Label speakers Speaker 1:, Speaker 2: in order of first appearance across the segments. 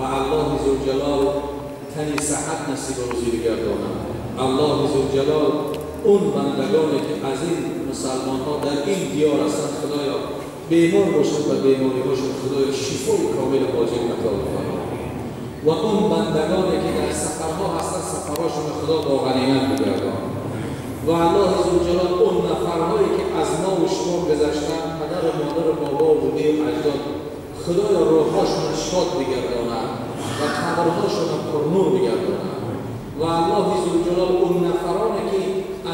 Speaker 1: و الله ذوالجلال تنی صحت نصیب روزی بگرداند. الله ذوالجلال اون بندگانی که از این مسلمان ها در این دیار هستند خدایا بیمار باشند و بیماری هاشون خدایا شفای کامل عاجل عطا بفرما. و اون بندگانی که در سفرها هستند سفرهاشون خدا با غنیمت بگردان. و الله ذوالجلال اون نفرهایی که از ما و شما گذشتن، پدر و مادر و بابا و بودی و اجداد، خدایا روحهاشون شاد بگرداند و قبرهاشون پرنور بگرداند. و الله ذوالجلال اون نفرانی که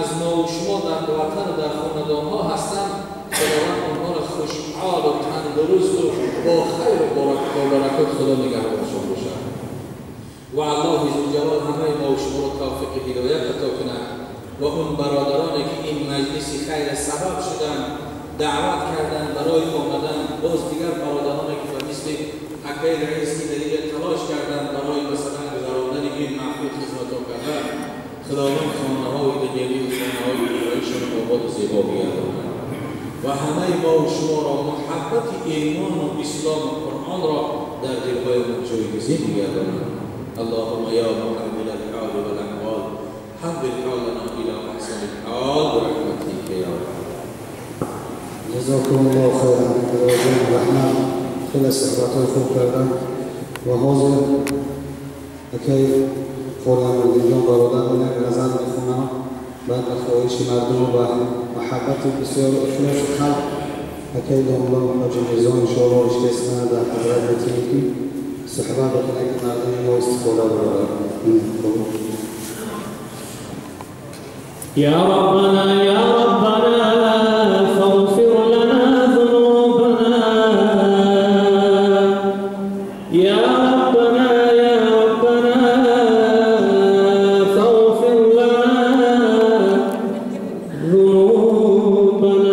Speaker 1: از ما و شما در وطن و در خاندانها هستند خداوند آنها را خوشحال و تندرست و با خیر و برکت خدا نگهدارشان باشد. و الله ذوالجلال همه ما و شما را توفیق هدایت عطا کند و اون برادرانی که این مجلس خیر سبب شدن، دعوت کردن برای آمدن، باز دیگر برادرانی که به مثل اکبر رئیس که در اینجا تلاش کردن برای مثلا گذراندن این محفل خدمت کردن، خداوند خانه های دنیوی و خانه های اخرویشان آباد و زیبا بگرداند و همه ما و شما را محبت ایمان و اسلام و قرآن را در دلهای ما جایگزین بگرداند. اللهم یا محول الحال والاحوال حول حالنا الى احسن الحال برحمتك یا رب.
Speaker 2: جزاکم الله خیرا. خداوند رحمت خیلی صحبت‌های خوب کردن و حاضر اکی قرآن جان برادر یک غزل میخونم، بعد به خواهش مردم و محبت بسیار و اخلاص خلق اکی داملا حاجی میرزا انشاءالله اشتیس کنه در حضرت بتیم که صحبت بکنه که مردم ما استفاده ببرد.
Speaker 3: یا ربنا یا ربنا فاغفر لنا ذنوبنا، یا ربنا یا ربنا فاغفر لنا ذنوبنا.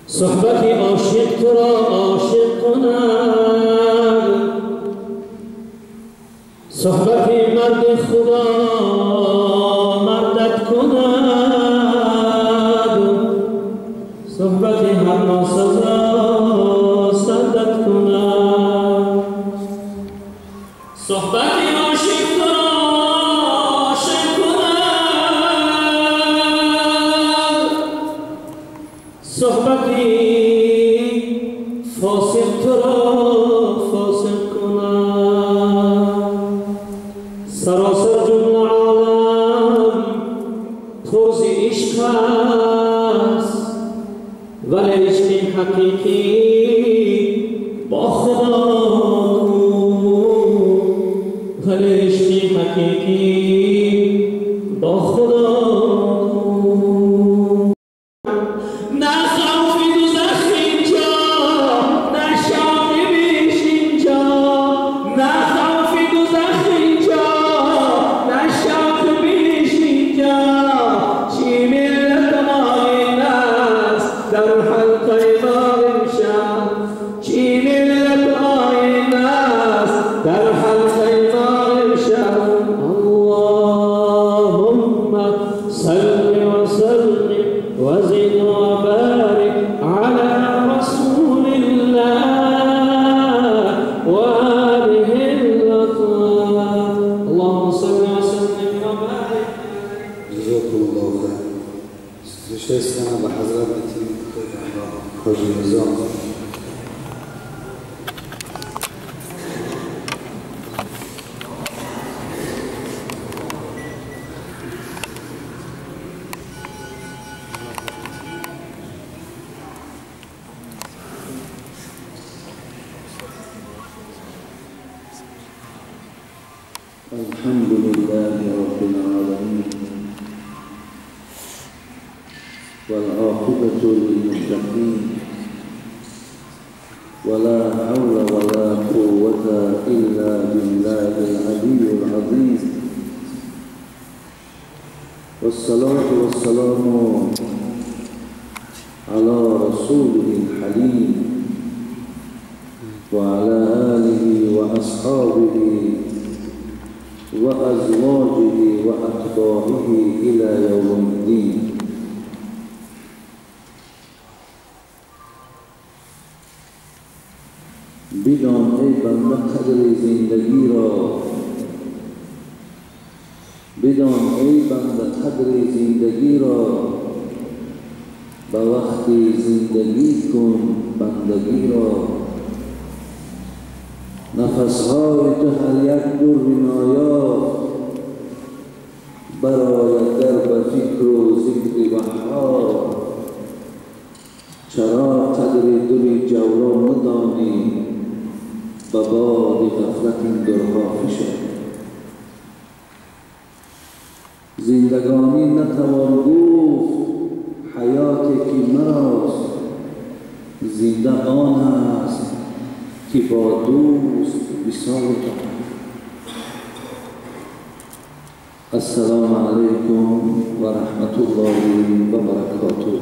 Speaker 3: صحبت عاشق تو را عاشق کند، صحبت مرد خدا مردت کند، صحبت هر ناسزا سردت کند. صحبت عاشق تو را عاشق کند، صحبت فاسق تو را فاسق کند. سراسر جمله عالم پر ز عشق است، ولی عشق حقیقی با خدا کن، ولی عشق حقیقی با خدا کن. نه خوف دوزخ اینجا، نه شوق بیش اینجا، نه خوف دوزخ اینجا، نه شوق بیش اینجا. چی ملت ما این است در حلقه ما امشب، چی ملت ما این است در حلقه ما امشب. اللهم صل وسلم وزد وبارك على رسول الله وآله الأطهار. اللهم صل وسلم وبارك.
Speaker 2: جزاکم الله خیر. رشته سخن به حضرت حاجی میرزا.
Speaker 4: الحمد لله رب العالمين والعاقبة للمتقين ولا حول ولا قوة إلا بالله العلي العظيم، والصلاة والسلام على رسوله الحليم وعلى آله وأصحابه وأزواجه وأتباعه إلى يوم الدين. بدان ای بنده قدر زندگی را، بدان ای بنده قدر زندگی را، به وقت زندگی کن بندگی را. نفسهای تو هر یک در نایاب، برای در به فکر و ذکر وهاب. چرا قدر در جورا ندانی، به باد غفلت این درها فشانی. زندگانی نتوان گفت حیات که مراست، زنده آن است که با دوست وصال دارد. السلام علیکم و رحمت الله و برکاته.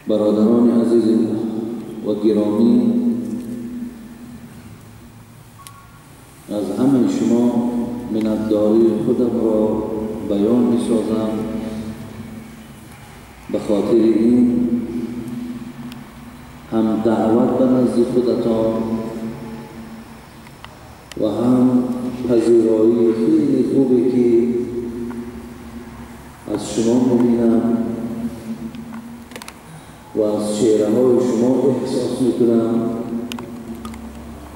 Speaker 4: برادران عزیز و گرامی، از همه شما منتداری خودم را بیان می سازم به خاطر این هم دعوت به نزد خودتان و هم پذیرایی خیلی خوبی که از شما میبینم و از چهره های شما احساس میکنم.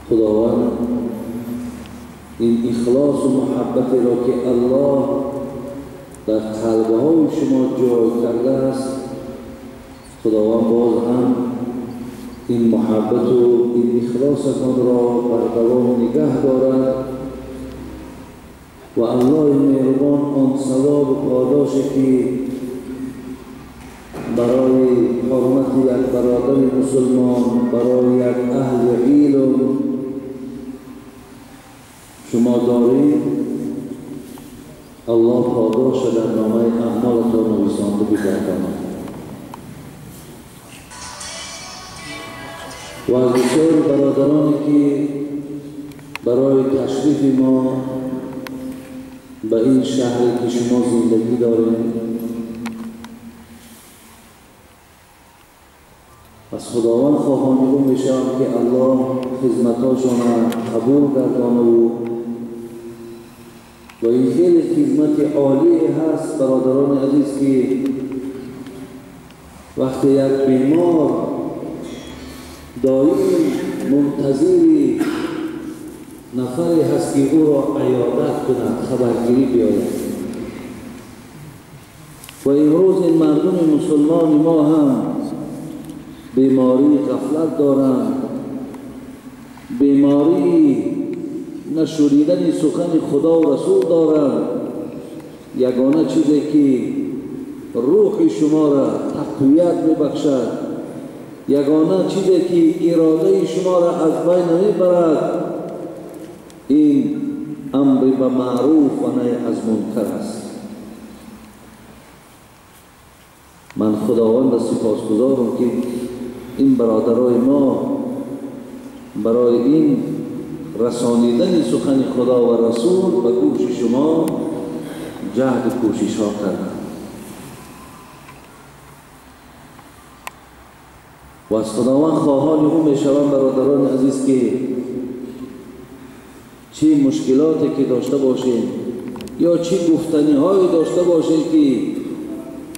Speaker 4: خداوند این اخلاص و محبت را که الله در قلب های شما جای کرده است، خداوند باز هم این محبت و این اخلاصتان را بر دوام نگه دارد و الله مهربان آن ثواب و پاداشی که برای حرمت یک برادر مسلمان، برای یک اهل علم شما دارید، الله پاداش در نامه اعمالتان نویسانده بگرداند. و از بسیار برادرانی که برای تشریف ما به این شهری که شما زندگی دارید، از خداوند خواهان او میشم که الله خدمتاشان قبول گردانه و این خیلی خدمت عالی هست برادران عزیز که وقتی یک بیمار دائم منتظر نفری هست که او را عیادت کند، خبرگیری بیاید. و امروز این مردم مسلمان ما هم بیماری غفلت دارند، بیماری نشنیدن سخن خدا و رسول دارند. یگانه چیزی که روح شما را تقویت میبخشد، یگانه چیزی که اراده شما را از بین نمیبرد، این امر به معروف و نهی از منکر است. من خداوند سپاسگزارم که این برادرای ما برای این رسانیدن سخن خدا و رسول به گوش شما جهد و کوشش ها کردند و از خداوند خواهان او میشوم برادران عزیز که چه مشکلاتی که داشته باشیم یا چه گفتنی هایی داشته باشیم که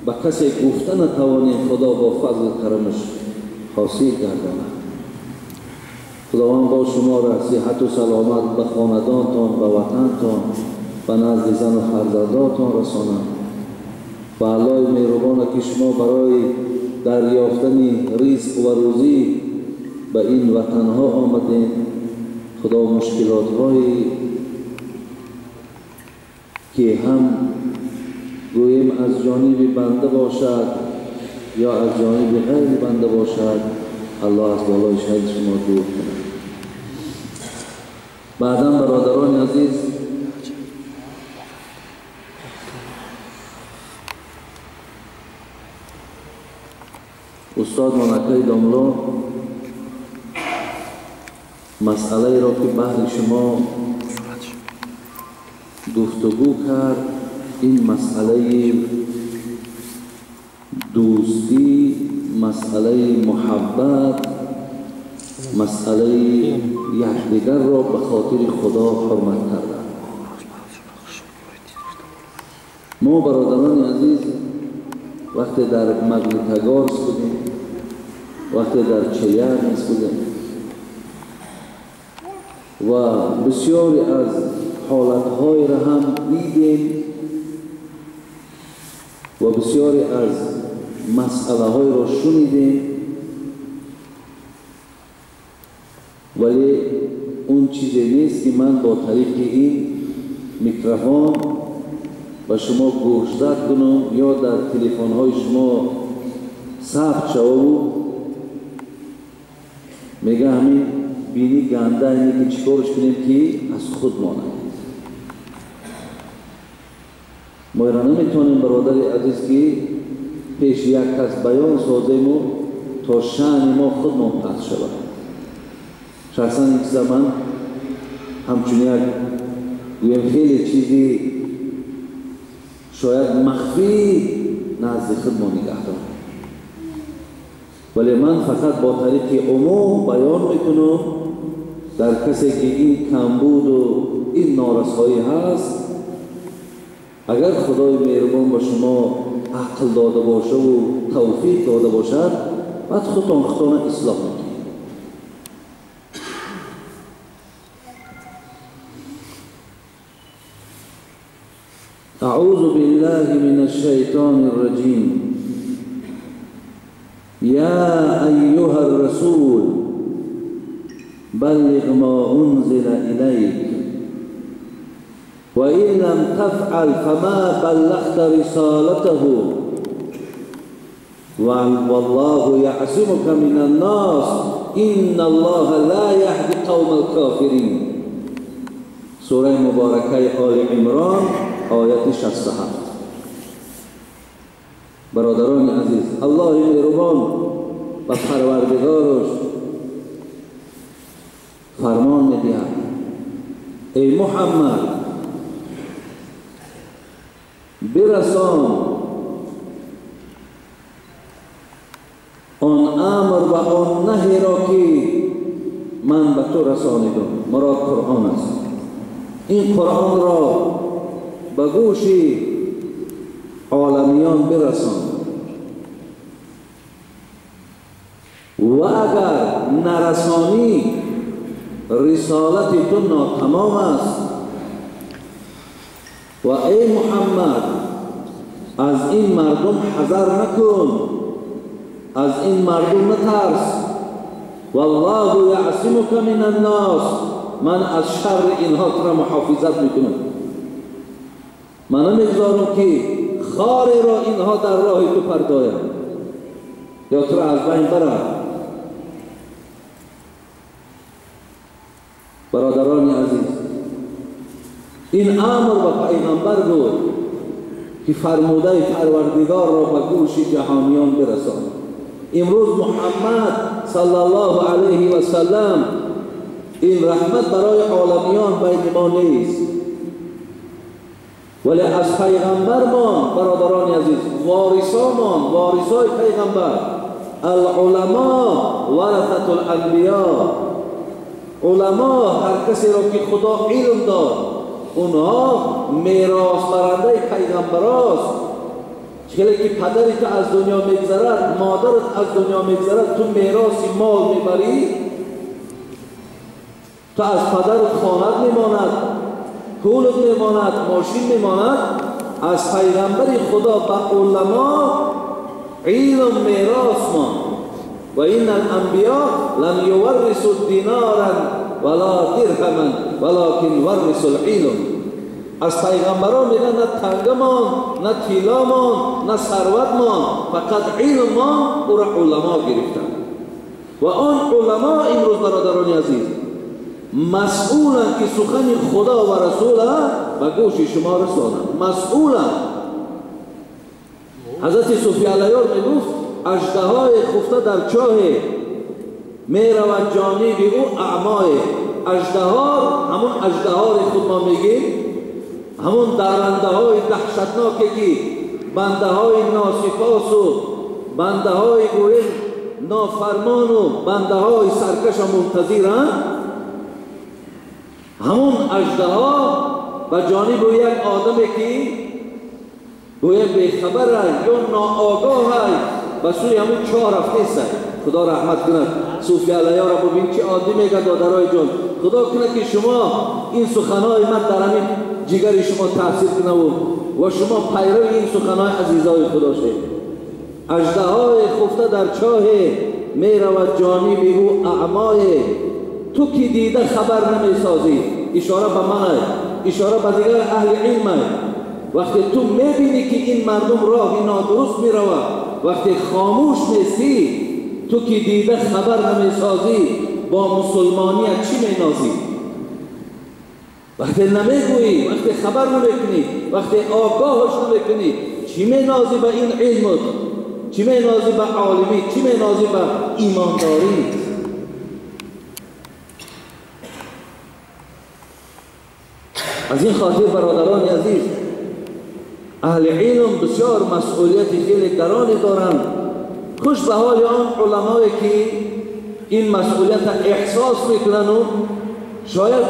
Speaker 4: به کسی گفته نتوانیم، خدا با فضل کرمش حاصل گرداند. خداوند با شما را صحت و سلامت به خاندانتان، به وطنتان، به نزد زن و فرزندانتان رساند و الله مهربان که شما برای دریافتن رزق و روزی به این وطنها آمدین، خدا مشکلات هایی که هم گوییم از جانب بنده باشد یا از جانب غیر بنده باشد، الله از بالای شر شما دور کند. بعدا برادران عزیز، استاد مانکای داملا مسئله را که بهر شما گفتگو کرد، این مسئله دوستی، مسئله محبت مسئله یکدیگر را به خاطر خدا حرمت کردن. ما برادران عزیز وقتی در مگنیتاگورس بودیم، وقتی در چیرنس بودیم و بسیاری از حالتهای را هم دیدیم و بسیاری از مسئله های را شنیدیم، ولی اون چیزی نیست که من با طریق این میکروفون به شما گوشزد کنم یا در تلفن های شما ثبت شود. میگه همین بینی گنده اینه که چیکارش کنیم که از خود مانند. ما را نمیتونیم برادر عزیز که پیش یک کس بیان سازیم و تا شأن ما خودمان پس شود. شخصا این چیز من همچون یک گویم خیلی چیزی شاید مخفی نزد خود ما نگه دارم، ولی من فقط با طریق عموم بیان میکنم در کسی که این کمبود و این نارسایی هست، اگر خدای مهربان با شما عقل داده باشه و توفیق داده باشد، بعد خودتان خودتان اصلاح میکنید. اعوذ بالله من الشیطان الرجیم. یا ایها الرسول بلغ ما انزل الیک وإن لم تفعل فما بلغت رسالته والله يعصمك من الناس إن الله لا يهدي قوم الكافرين. سورة مبارکه آل عمران آیت 67. برادران عزیز، الله مهربان و پروردگارش فرمان می‌دهد ای محمد برسان آن امر و آن نهی را که من به تو رسانیدم. مراد قرآن است. این قرآن را به گوش عالمیان برسان و اگر نرسانی رسالت تو ناتمام است. و ای محمد از این مردم حذر نکن، از این مردم نترس. والله یعصمک من الناس، من از شر اینها تو را محافظت میکنم. من نمیگذارم که خاری را اینها در راه تو پرتایم یا تو را از بین برم. برادران عزیز، این امر به پیغمبر بود که فرموده پروردگار را به گوش جهانیان برساند. امروز محمد صلی الله علیه و سلم این رحمت برای عالمیان بین ما نیست، ولی از پیغمبرمان برادران عزیز، وارثامان، وارثای پیغمبر، العلماء ورثة الانبیاء. علما هر کسی را که خدا علم داد اونها میراث برنده پیغمبراست. چه که پدری تو از دنیا میگذرد، مادرت از دنیا میگذرد، تو میراث مال میبری، تو از پدرت خانت میماند، پولت میماند، ماشین میماند. از پیغمبر خدا به علما علم میراث ماند. و این الانبیاء لم یورثوا دینارا ولا درهما ولكن ورثوا العلم. از پیغمبران میگن نه تنگه مان، نه طلا مان، نه ثروت مان، فقط علم مان. او را علما گرفتن و آن علما امروز برادران عزیز مسئولند که سخن خدا و رسول به گوش شما رسانند. مسئولند. حضرت صوفی علیار میگفت اژدهای خفته در چاه میرود جانب او اعمای. اژدهار همون اژدهار خود ما میگیم، همون درنده های دهشتناکی که بنده های ناسپاس و بنده های گوین нофармону бандаҳои саркаша мунтазиранд, ҳамон аждаҳо ба ҷониби як одаме ки гӯя бехабар ё ноогоҳ ба сӯи ҳамун чоҳ рафтест. Худо раҳмат кунад Суфи Алайёро, бубин чӣ оддӣ мегӯяд. Додарои ҷон, Худо кунад ки шумо ин суханҳои ман дар ҳамин ҷигари шумо таъсир кунаву ва шумо пайрави ин суханҳои азизои Худо шед. Аждаҳои хуфта дар чоҳе меравад ҷониби ӯ аъмое, ту ки дида хабар намесозӣ. Ишора ба ман, ишора ба дигар аҳли илм. Вақте ту мебинӣ ки ин мардум роҳи нодуруст меравад, вақте хомӯш нестӣ, ту ки дида хабар намесозӣ, бо мусулмоният чӣ менозӣ? Вақте намегӯӣ, вақте хабар намекунӣ, вақте огоҳаш намекунӣ, чӣ менозӣ ба ин илмат? Чӣ менозӣ ба олимӣ? Чӣ менозӣ ба имондорӣ? Аз ин хотир бародарони азиз, аҳли илм бисёр масъулияти хеле гароне доранд. Хуш ба ҳоли он уламое ки ин масъулиятро эҳсос мекунанду шояд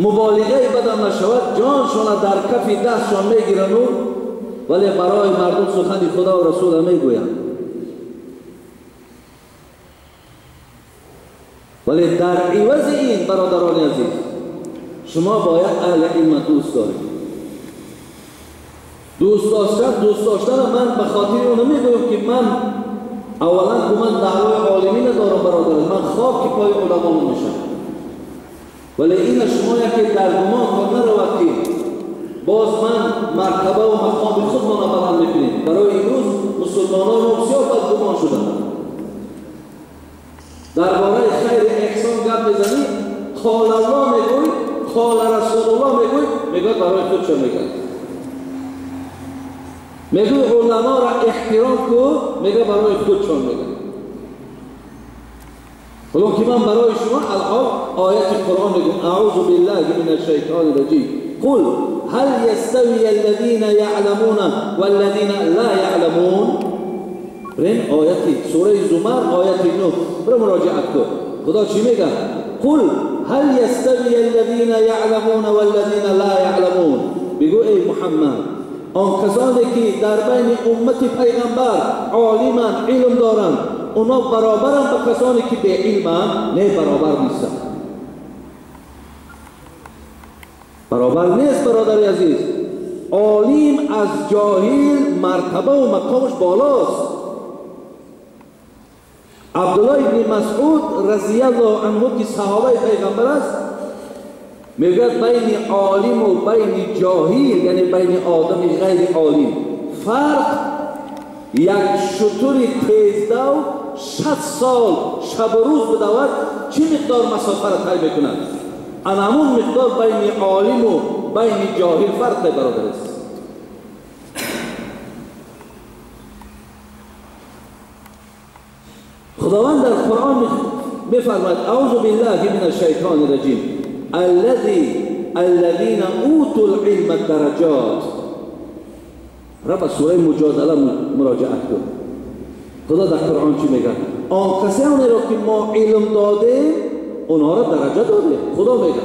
Speaker 4: муболиғаи бадам нашавад, ҷоншона дар кафи дастшон мегирану вале барои мардум сухани Худо ва Расула мегӯянд. Вале дар ивази ин бародарони азиз, шумо бояд аҳли илма дӯст доред. Дӯст доштана ман ба хотири он намегӯям ки ман аввалан ку ман даъвои олимӣ надорам бародарон, ман хоки пои уламо намешавам. Вале ина шумо яке дар гумон кор наравад ки боз ман мартаба ва мақоми худмона баланд мекунем. Барои имрӯз мусулмонон мо бисёр бадгумон шуданд. Дар бораи хайри эҳсон гап мезанӣ, қол Аллоҳ мегӯй, қол Расулуллоҳ мегӯй, мегӯяд барои худшо мегӯяд. Мегӯй уламоро эҳтиром ку, мегӯяд барои худшон мегӯяд. ҳоло ки ман барои шумо алҳол ояти Қуръон мегӯям: аъузу биллаҳи мин ашшайтони раҷим, қул ҳал ястави аллазина яъламуна валлазина ла яъламун. Бирен ояти сураи Зумар, ояти 9 бира муроҷиат кун. Худо чӣ мегӯяд? Қул ҳал ястави аллазина яъламуна валлазина ла яъламун. Бигӯ эй Муҳаммад, он касоне ки дар байни уммати пайғамбар олиманд, илм доранд, اونا برابرند با کسانی که به علمند؟ نه، برابر نیستند. برابر نیست برادر عزیز. عالم از جاهل مرتبه و مقامش بالاست. عبدالله ابن مسعود رضی الله عنه که صحابه پیغمبر است میگوید بین عالم و بین جاهل، یعنی بین آدم غیر عالم، فرق یک شتر تیزدو 60 سال شب و روز بدود چه مقدار مسافه را طی میکند، همون مقدار بین عالم و بین جاهل فرق برادر است. خداوند در قرآن میفرماید اعوذ بالله من الشیطان الرجیم الذین اوتوا العلم درجات. را به سوره مجادله مراجعه کن. خدا در قرآن چی میگه؟ آن کسانی را که ما علم داده اونها را درجه داده. خدا میگه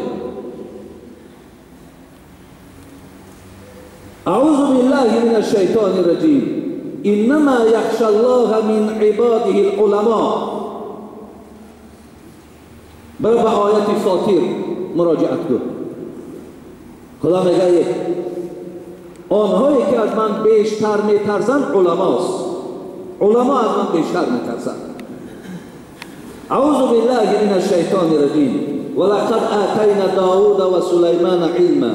Speaker 4: اعوذ بالله من الشیطان الرجیم انما یخشى الله من عباده العلماء. برای به آیت فاطر مراجعه کن. خدا میگه آنهایی که از من بیشتر میترسند علماست. علما از من بیشتر میترسند. اعوذ بالله من الشیطان الرجیم ولقد آتینا داود و سلیمان علما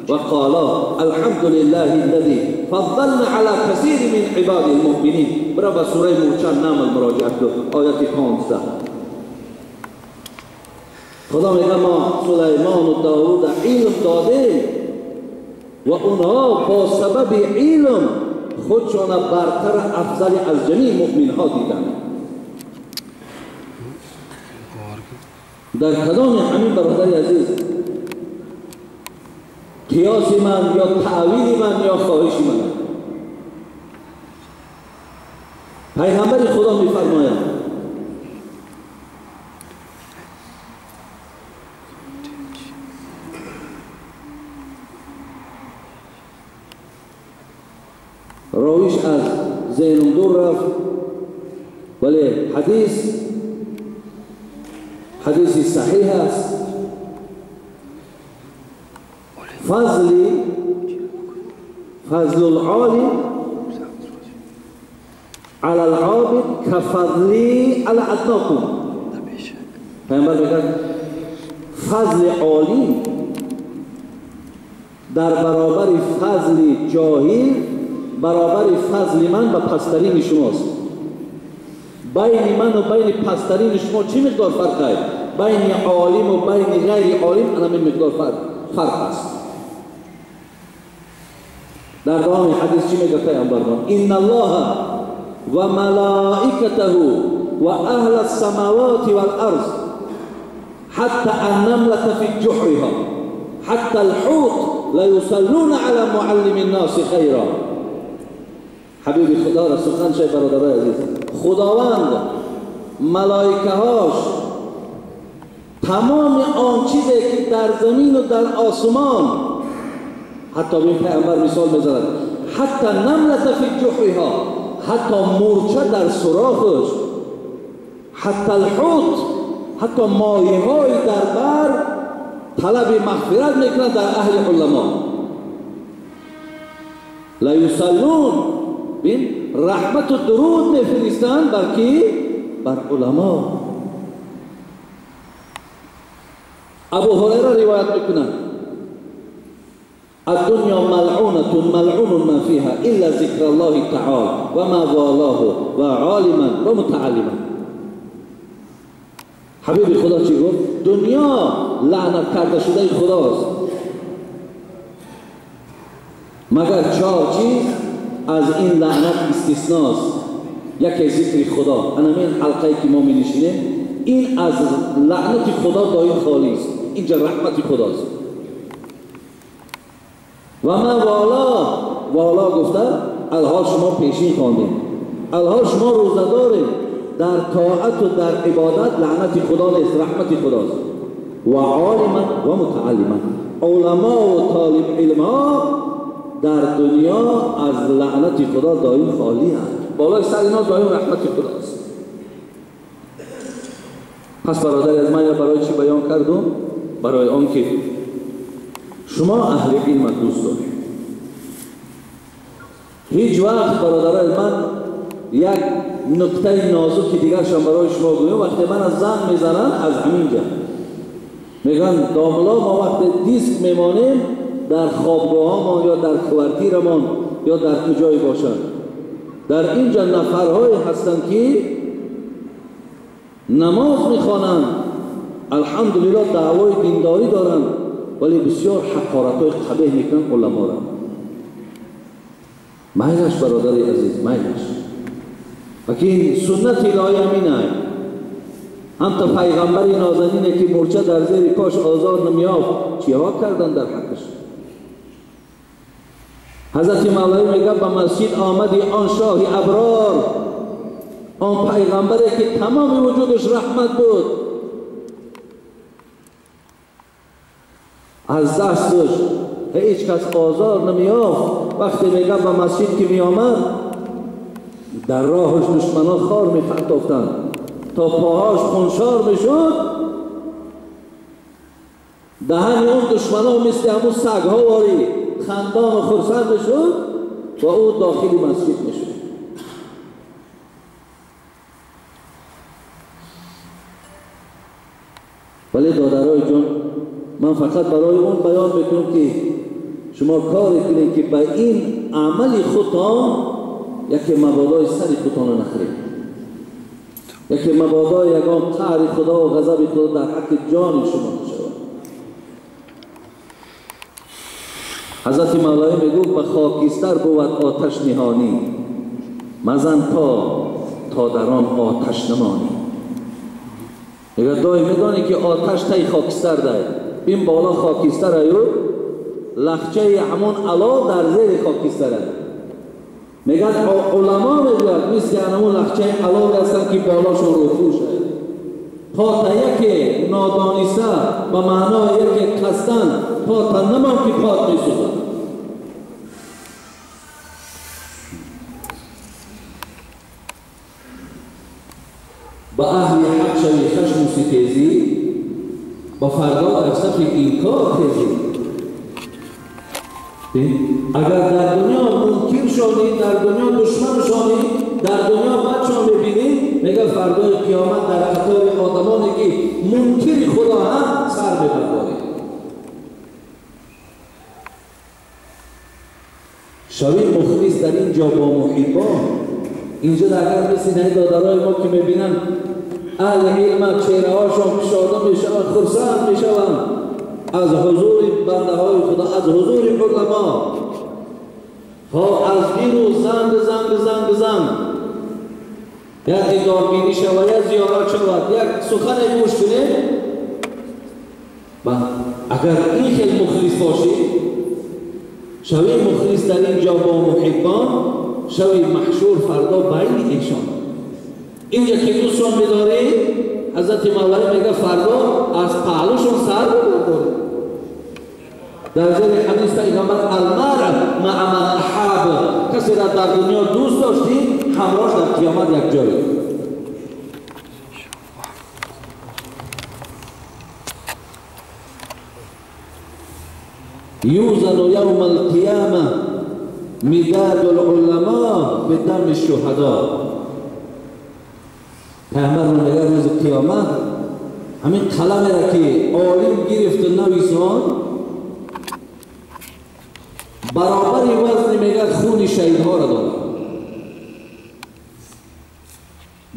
Speaker 4: وقالا الحمد لله الذي فضلنا على كثير من عباد المؤمنین. برای به سوره مورچان نام مراجعه کن آیت 15. خدا میگه ما سلیمان و داود علم دادیم و اونها با سبب علم خودشان برتر افضل از جمیع مؤمن ها دیدند. در کدام همین برادر عزیز قیاس من یا تعویل من یا خواهش من؟ پیغمبر خدا میفرماید راویش از ذهنم دور رفت، ولی حدیث صحیح است. فضل العالم على العابد كفضلی على ادناکم. پیامبر میگه فضل عالی در برابر فضل جاهل برابر فضل من و پسترین شماست. بین من و بین پسترین شما چی مقدار فرق است؟ بین عالم و بین غیر عالم همین مقدار فرق است. در دوام حدیث چی میگه پیامبر؟ ان الله و ملائکته و اهل السماوات والارض حتى النملة في جحرها حتى الحوت لا يصلون على معلم الناس خیرا. حبیب خدا را سخن شای برادرای عزیز، خداوند ملائکه هاش تمام آن چیزی که در زمین و در آسمان، حتی به پیامبر مثال میزند، حتی نملة فی جحرها، حتی مورچه در سوراخش، حتی الحوت، حتی ماهی های در بر طلب مغفرت میکنند در اهل علما. لا یصلون، بین رحمت و درود میفرستند بر کی؟ بر علما. ابو هریره روایت میکنند الدنيا ملعونة ملعون ما فيها إلا ذكر الله تعالى وما والاه وعالما ومتعلما. حبیب خدا چی گفت؟ دنیا لعنت کرده شده خداست، مگر چهار چیز از این لعنت استثناست. یکی ذکر خدا، همین حلقه که ما می نشینیم این از لعنت خدا دایم خالی است، اینجا رحمت خداست. و ما والا، والا گفته الحال شما پیشین خواندید، الحال شما روزه دارید، در طاعت و در عبادت لعنت خدا نیست، رحمت خداست. و عالما و متعلما، علما و طالب علم ها در دنیا از لعنت خدا دایم خالی هست، بالای سر اینا دایم رحمت خداست. پس برادر از من برای چی بیان کردم؟ برای آنکه شما اهل علم دوست دارید. هیچ وقت برادرای من یک نکته نازک دیگرشم برای شما گویم. وقتی من از زنگ میزنن از همینجا میگن داملا ما وقتی دیسک میمانیم در خوابگاه یا در کوارتیرمان یا در کجایی باشند، در اینجا نفرهایی هستند که نماز میخوانند، الحمدلله دعوای دینداری دارند، ولی بسیار حقارت‌های قبیح میکنن علما را. میلش برادر عزیز، میلش. لیکن سنت الهی همین است. هم تا پیغمبر نازنینه که مورچه در زیر پاش آزار نمیافت، چیها کردن در حقش؟ حضرت مولوی میگه به مسجد آمدی آن شاه ابرار، آن پیغمبری که تمام وجودش رحمت بود، از دستش هیچ کس آزار نمیافت. وقتی میگه به مسجد که میآمد در راهش دشمنان خار میپرتافتند تا پاهاش خونشار میشد، دهن اون دشمنان مثل همون سگها واری خندان و خرسند میشد و او داخل مسجد میشد. ولی دادرای جان، من فقط برای اون بیان میکنم که شما کاری کنید که به این عمل خودتان یکی مبادای سر خودتان رو نخرید، یکی مبادای یگان قهر خدا و غضب خدا در حق جان شما نشود. حضرت مولوی میگفت به خاکستر بود آتش نهانی، مزن تا در آن آتش نمانی. میگه دای میدانی که آتش تای خاکستر ده، این بالا خاکستر ایو لخچه همون علا در زیر خاکستر. میگن علما میگن مثل همون لخچه علال هستن که بالاشون رو پوشه پا تا یک نادانسته به معنای یک قصدن پا تا نمان که پات میسوزن. با اهل حق شوی خشم و ستیزی با فردا در صف انکار تیزی. اگر در دنیا منکر شدی، در دنیا دشمن شدی، در دنیا بچه ببینی، میگه فردای قیامت در قطار آدمانی که منکر خدا هم سر ببرداری. شوی مخلص در اینجا با محبان. اینجا اگر مثل این دادرای ما که میبینن اهل علم چهره هاشون کشاده میشوند، خرسند میشوند از حضور بنده های خدا، از حضور علما. ها از دیرو زنگ زنگ زنگ زنگ یک دیدار بینی شود، یک زیارت شود، یک سخن گوش کنه. اگر این خیلی مخلص باشی، شوی مخلص در اینجا با محبان، شوی محشور فردا بین ایشان. اینجا که دوستشون بداری، حضرت مولانا میگه فردا از پهلوشون سر ببرداری. در زیر حدیث پیغمبر المرء مع من احب، کسی را در دنیا دوست داشتی همراهش در قیامت یک جایی. یوزن یوم القیامه مداد العلماء به دم الشهدا. پیغمبر میگه روز قیامت همین قلمی را که عالم گرفت و نویسان برابر وزن میگه خون شهیدها را دارد،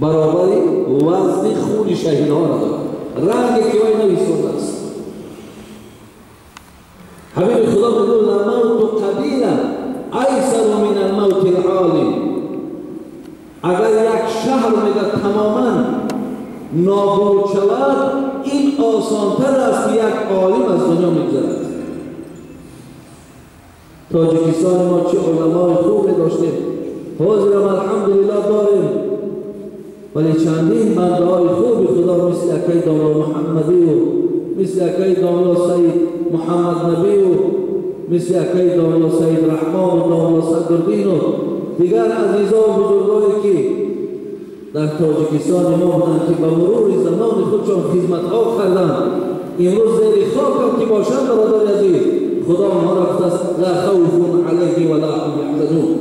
Speaker 4: برابر وزن خون شهیدها را دارد، رنگی که وی نویسانده است. حبیب خدا میگه لموت قبیله ایسر من الموت العالم. اگر یک شهر میگه تماما نابود شود، این آسانتر است که یک عالم از دنیا میگذرد. تاجیکستان ما چه علمای خوبی داشتیم، حاضرم الحمدلله داریم، ولی چندین بنده های خوبی خدا مثل اکای داملا محمدی و مثل اکای داملا سید محمد نبی و مثل اکای داملا سید رحمان و داملا صدرالدین و دیگر عزیزان و بزرگایی که در تاجیکستان ما بودند که به مرور زمان خودشان خدمت ها کردند، امروز زیر خاک هم که باشند برادر عزیز، خدا آنها را گفته است لا خوف علیهم ولا هم یحزنون.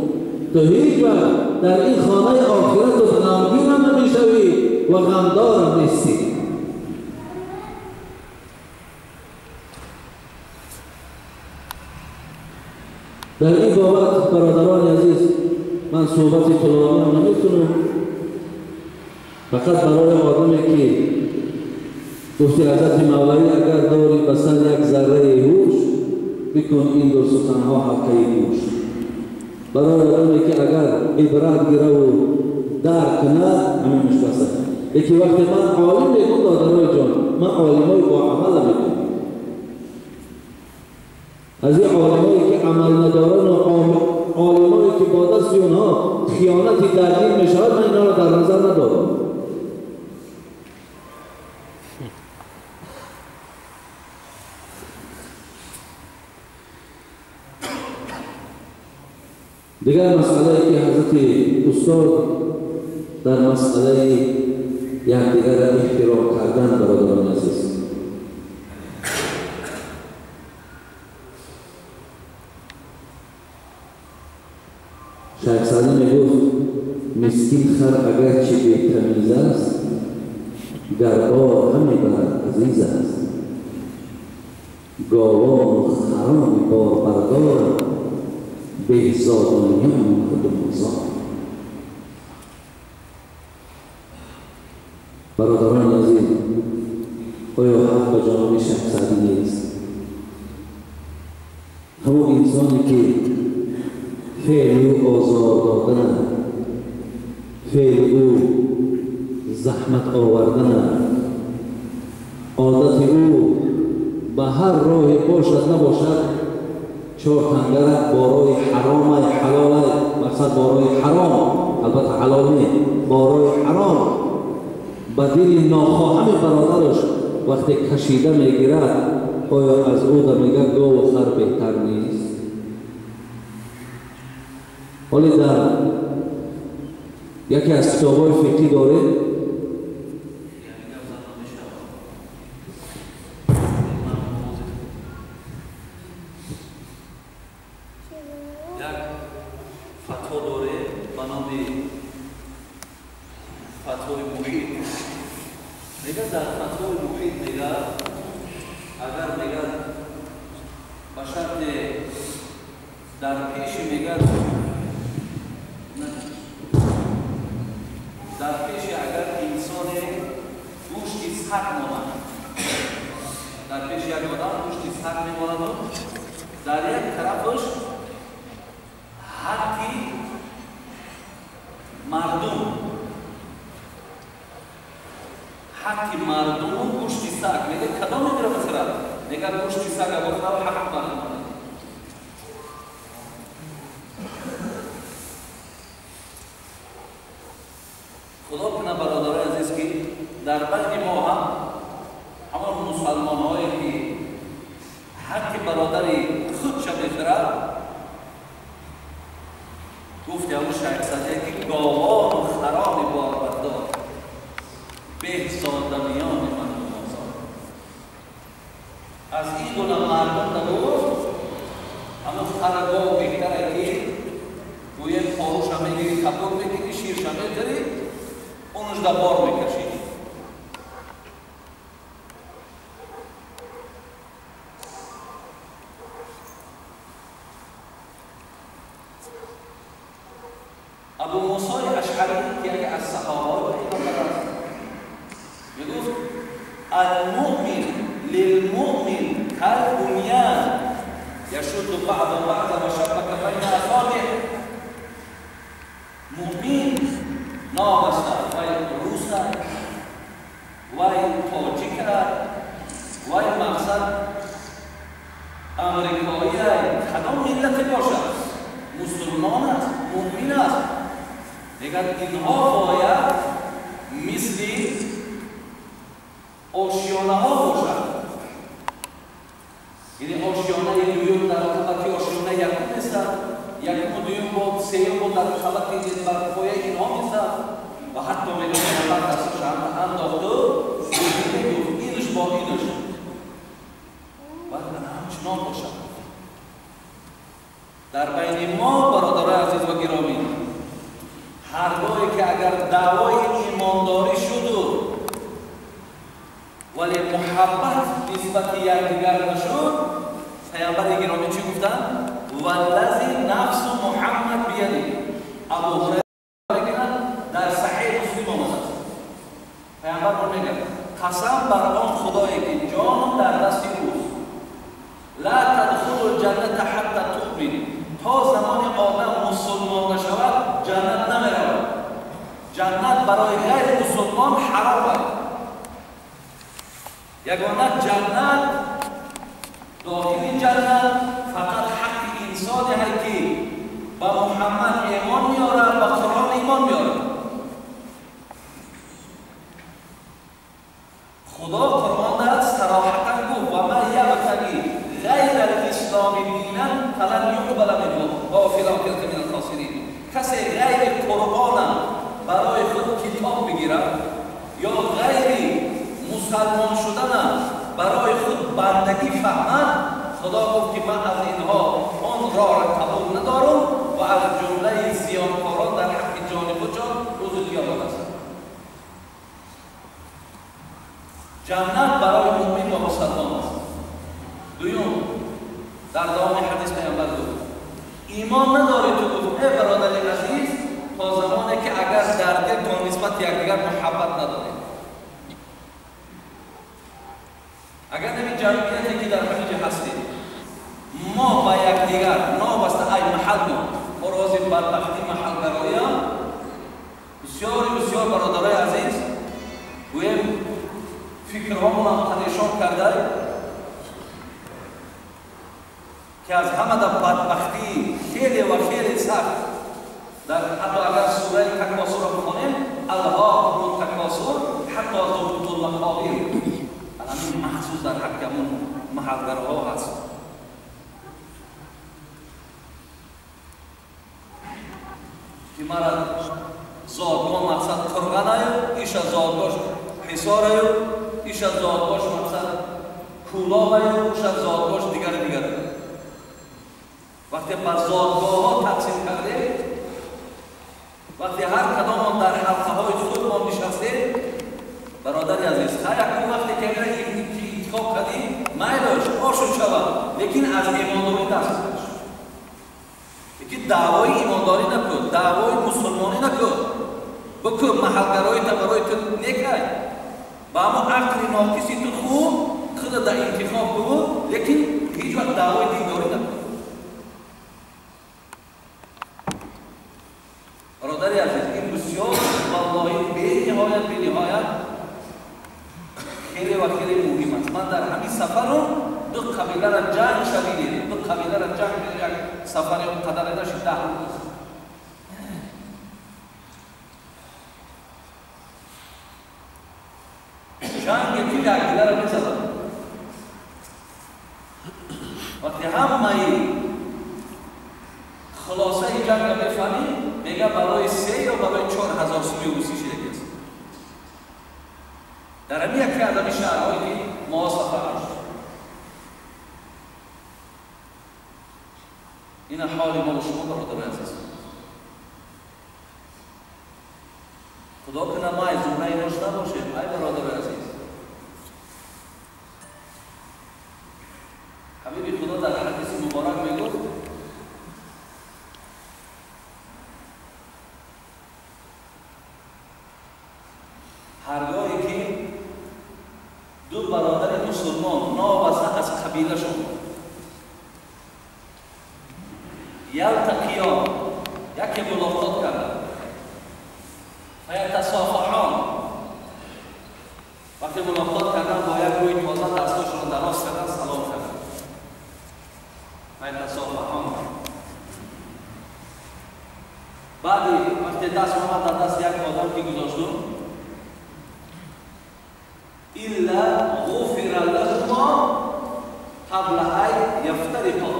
Speaker 4: تو هیچ وقت در این خانه آخرت و غمگین هم نمیشوی و غمدار هم نیستی. در این بابت برادران عزیز من صحبت طولانی هم نمیتونم، فقط برای آدمی که گفتی حضرت مولوی اگر داری به سر یک ذره هوش بکن این دو سخنها حلقه گوش. برای آدمی که اگر عبرت گیره و درک کند همین مشخصه. یکی وقتی من عالم میگم دادرای جان، من عالمای با عمل میگم. از این عالمایی که عمل ندارن و عالمایی که با دست اونها خیانتی در دین میشود، من اینا را در نظر ندارم. دیگر مسئله که حضرت استاد در مسئله یکدیگر را احترام کردن برادران عزیز، شیخ سعدی میگفت مسکین خر اگرچه بی تمیز است گر بار همی برد عزیز است. گاوان و خران بار بردار بهزادانیان خود مزار. برادران عزیز، آیا حق به جانب شیخ سعدی نیست؟ همون انسانی که فعل او آزار دادن، فعل او زحمت آوردن، عادت او به هر راه باشد نباشد 4 тангара борои ҳаромай ҳалолай, мақсад борои ҳаром, албатта ҳалол не, борои ҳаром ба дили нохоҳами бародараш вақте кашида мегирад, оё аз ӯ да мегӯяд гову хар беҳтар нест? ҳоле дар яке аз китобҳои фиқҳӣ доред
Speaker 1: як фатво доре ба номи фатвои муҳит. Мегӯяд дар фатвои муҳит мегӯяд агар мегӯяд ба шарте дар пеши мегӯяд дар пеши агар инсоне гӯшти саг монад, дар пеши як одам гӯшти саг мемонаду дар як тарафаш ҳаққи мардум, ҳаққи мардуму гӯшти саг, мегӯяд кадом мегирад масалан? Мегӯяд гӯшти сага бохӯрад ҳаққи мардум. Худо кунад бародарои азиз ки дар байни мо ҳам ҳамон мусалмонҳое ки ҳаққи бародари худша мехӯрад, гуфти ҳамун шайхсадия ки говону харони борбардор беҳзодамиёни мардум озод. Аз ин гуна мардум нагуфт ҳамун хара гов беҳтаре ки гӯем поруша мегирӣ, капур мекунӣ, ширша мехӯрӣ, онуш да бор мекашӣ. Абу Мусои Ашъарӣ ки яке аз саҳобаҳои паёмбар аст, мегуфт алмӯмин лилмӯмин калбуньян яшудду баъду баъда ва шабака байна асобиъ. Мӯмин нобаста вай рус аст, вай тоҷик аст, вай мақсад амрикоӣ аст, кадом миллате бошад, мусулмон аст, мӯмин аст. Мегӯяд инҳо бояд мисли ошёнаҳо бошад. Яъне ошёнаи дуюм дар қабати ошёнаи якум нестад, якуму дуюм бо сеюм бо дар қабати бар пояи инҳо нестад. Ва ҳатто мегӯяд паёмбар дасташ андохту мегуфт инаш бо инаш бояд ҳамчунон бошад. Дар байни мо бародарои азиз ва гиромӣ ҳар гоҳе ки агар даъвои имондорӣ шуду вале муҳаббат нисбати якдигар нашуд, паёмбари гиромӣ чӣ гуфтанд? Валлази нафсу Муҳаммад бияди. Абу Ҳурайра мегӯяд дар Саҳиҳи Муслим омадааст. Паёмбар мегӯяд қасам бар он худое ки ҷоном дар дасти ӯст, ла тадхулу лҷанната ҳатта туъмин, то замони одам мусулмон нашавад ҷаннат намеравад. Ҷаннат барои ғайри мусулмон ҳаром аст. Ягона ҷаннат, дохили ҷаннат фақат ҳаққи инсоне ҳаст ки ба Муҳаммад имон меорад, ба Қуръон имон меорад. Худо Қуръонда сароҳатан гуфт ва ман ябтағи ғайра лисломи динан фалан юқбала минҳу ва ҳува фил охирати минал хосирин. Касе ғайри Қуръона барои худ китоб бигирад ё ғайри мусалмон шудана барои худ бандагӣ фаҳмад, Худо гуфт ки ман аз инҳо он роҳро қабул надорам ва аз ҷумлаи зиёнкорон дар ҳаққи ҷони худшон рӯзи қиёмат ҳастанд. Ҷаннат барои мӯмин ва мусалмон аст. Дуюм, дар давоми ҳадис паёмбар гуфт имон надорӣ ту, гуфт э бародари азиз, то замоне ки агар дар дилтон нисбати якдигар муҳаббат надоред. Агар нами ҷамъияте ки дар ҳамин ҷо ҳастед мо ба якдигар нобаста ай маҳалмо мо рози бадбахтӣ маҳалгароям, бисёри бисёр бародарои азиз гӯем фикрҳомонам парешон карда که از همه در بدبختی خیلی و خیلی سخت در حتی اگر سوره تکاثر را بخوانیم الهاکم التکاثر حتی زرتم المقابر، همین مخصوص در حق همون محلگرها هست. که مرا زادگاه مقصد قرغنه، ایش از زادگاهش حصاره، ایش از زادگاهش مقصد کولابه، ایش از زادگاهش دیگر دیگر. وقتی به زادگاه ها تقسیم کرده، وقتی هر کدام در حلقه های خودمان نشسته، برادر عزیز خیر اکنون وقتی که انتخاب کردی میلش آشو شود، لیکن از ایمانداری دست کش، لیکن دعوای ایمانداری نکن، دعوای مسلمانی نکن، بکن محلگرایی تا برای تو نکن، با اما عقل ناقصی تو خوب خود در انتخاب بگو، لیکن هیچ وقت دعوای دینداری نکن. برادر عزیز این بسیار والله بی نهایت خیلی و خیلی مهم است. من در همین سفر دو قبیله را جنگ شدیدیم، دو قبیله را جنگ، یک سفر قدر داشت 10 روز. جنگ که یک قبیله را می‌زدند. وقتی همه خلاصه جنگ را می‌فهمی، میگه برای 3 یا برای 4000 سومی روسی شده است. در همین یکی از همین شهرهایی که ما سفر داشت. این حال ما و شما برادر عزیز. خدا کنه ما از زمره ایناش نباشیم ای برادر عزیز. حبیب خدا در حدیث مبارک میگفت هرگاهی که دو برادر مسلمان نابسته از قبیله شون یلتقیان، یکی ملاقات کردن، فیتصافحان، وقتی ملاقات کردن با یک روی تازه دستاشون را دراز کردن سلام کردن، فیتصافحان. بعدی وقتی دست آمد در دست یک آدم که گذاشتون الا غفر لهما قبل ان یفترقا.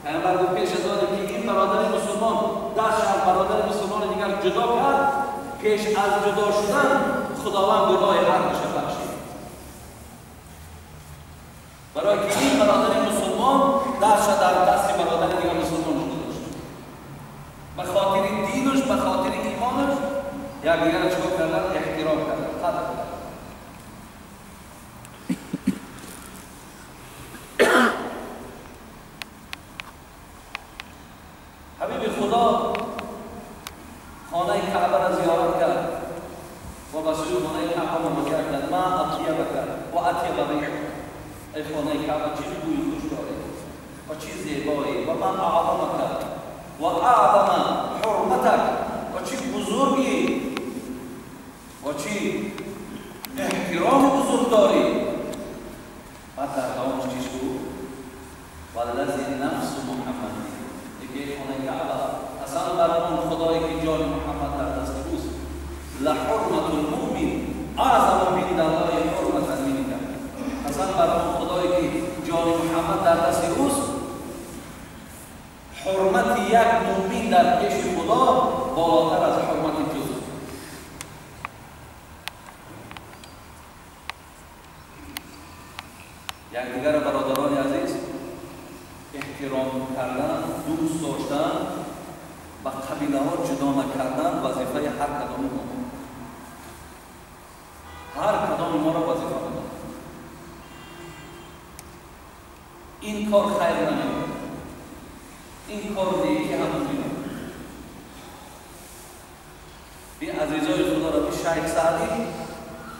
Speaker 1: پیامبر گفت پیش از آن که این برادر مسلمان دست از برادر مسلمان دیگر جدا کرد، پیش از جدا شدن خداوند گناه هر دوش بخشید. برای که این برادر مسلمان دست در دست برادر دیگر مسلمان گذاشت، به خاطر دینش، به خاطر ایمانش یکدیگر را چکار کردن؟ احترام کردن، قدر کردن. حبیب خدا خانه کعبه را زیارت کرد و به سوی خانه کعبه مراجعه کرد. ما اطیبک و اطیب ریحک، ای خانه کعبه چه بوی خوش داری و چه زیبایی، و ما اعظمک و اعظم حرمتک، و چه بزرگی و چه احترام بزرگ داری. بعد در دوامش چیش بود؟ والذی نفس محمد، دیگه خانه کعبه اصلا بر اون خدایی که جان محمد در دست اوست، لحرمت المؤمن اعظم عند الله حرمتا منک. اصلا بر اون خدایی که جان محمد در دست اوست، حرمت یک مؤمن در پیش خدا بالاتر از حرمت توست. یکدیگر برادران عزیز احترام کردن، دوست داشتن و قبیله ها جدا نکردن وظیفه هر کدام ما، هر کدام ما را وظیفه می‌دهد. این کار خیر نمی‌آورد، این کار نیکی هم نمی‌آورد. بی عزیزای خدا را بی شیخ سعدی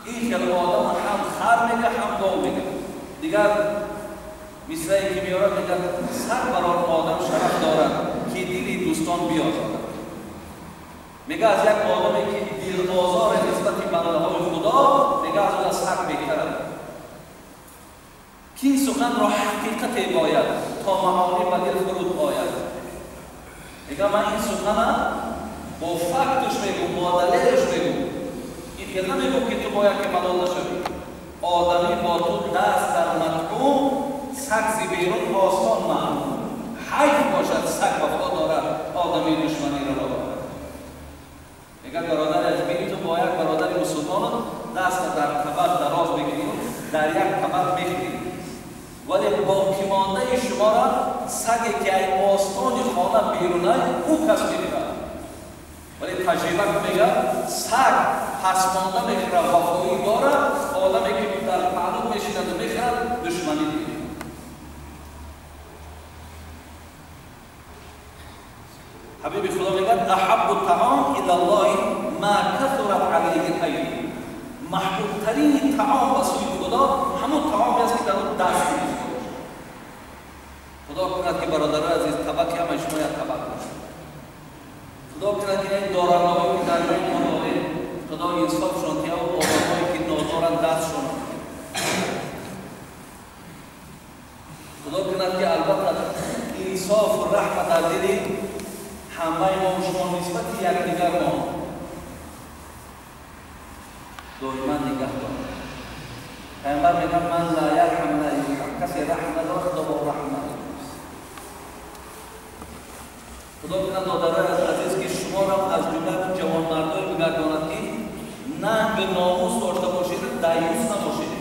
Speaker 1: این خیلی آدم هم خر میگه هم گاو میگه. دیگر مصرعی که میارد میگه سر بران آدم شرف دارد که دل دوستان بیازارد. میگه از یک آدمی که دل آزار نسبت به بنده های خدا، میگه از اون از سر بهتر است. که این سخن را حقیقت باید то маъонӣ ба дил фуруд ояд. Мегӯям ман ин сухана бо факташ мегӯм, бо далелаш мегӯм. Ин хел намегӯм ки ту бояд ки малол нашавӣ. Одамӣ бо ту даст дар матъум, саг зи берун осон маъмум. Ҳайф бошад саг вафо дорад, одамӣ душманиро дорад. Мегӯяд бародари азиз, бини ту бо як бародари мусулмон даст дар табақ дароз мекунӣ, дар як табақ мехӯрӣ, вале боқимондаи шуморо саге ки ай остони хона берунай ӯ кас мехӯрад. Вале таҷриба мегӯяд саг пасмонда мехӯрад, вафоӣ дорад, одаме ки дар паҳлӯ мешинаду мехӯрад душманӣ мекунад. Ҳабиби Худо мегӯяд аҳаббу таом илаллоҳи ма касурат алайҳи л-айди. Маҳбубтарини таом ба сӯи Худо ҳамон таоме аст ки дар он даст гирифта бошад. Худо кунад ки бародарои азиз табақи ҳамаи шумо як табақ бошад. Худо кунад ки ин дорандагое ки дар байни мо дорем, Худо инсофшон диҳад ва одамҳое ки нодоранд дастшон диҳад. Худо кунад ки албатта инсофу раҳма дар дили ҳамаи мо шумо нисбати якдигар мо доима нигаҳ дорад. Пайғамбар мегӯяд ман ла ярҳам ла юрҳам, касе раҳм надорад Худо бо ӯ раҳм надорад. Худо кунад додарои азиз ки шуморо аз ҷумлаи ҷавонмардое бигардонад ки нанг номус дошта бошед, даюс набошед.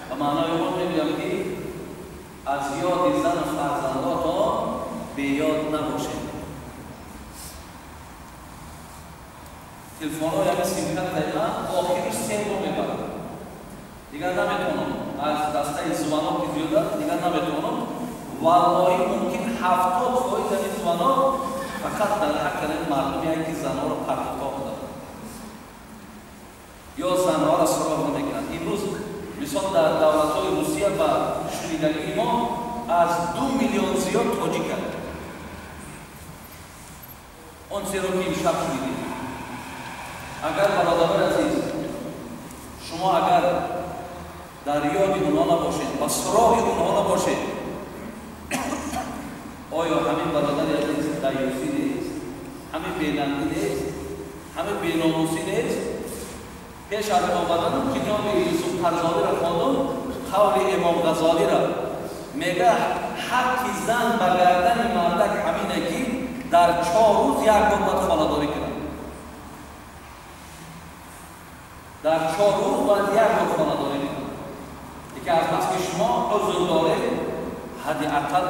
Speaker 1: Ба маънои он мегӯям ки аз ёди зану фарзандотон беёд набошед. Телефонҳо яъне симкартаи ман охириш 3 моҳ мебарад. Дигар наметавонам, аз дастаи звонок ки зиёд аст, дигар наметавонам. Валлоҳи мумкин 70% ҳамин звонок фақат дар ҳаққи ин мардуме ки занҳоро партофта доранд ё занҳоро суроғ намекунанд. Имрӯз мисол дар давлатҳои Русия ба шунидагии мо аз 2 миллион зиёд тоҷиканд. Он чизеро ки имшаб шунидем. Агар бародарони азиз шумо агар дар ёди онҳо набошед, ба суроғи онҳо набошед, оё ҳамин бародари азиз даюсӣ нест? Ҳамин бенангӣ нест? Ҳамин беномусӣ нест? Пеш аз омадану китоби Юсуф Қарзовиро хондум, қавли Имом Ғазолиро мегӯяд ҳаққи зан ба гардани мардак ҳамине ки дар 4 рӯз як бор бояд хонадорӣ кунад. Дар 4 рӯз бояд як бор хонадорӣ кунад. Яке аз бас ки шумо узр доред, ҳадди ақал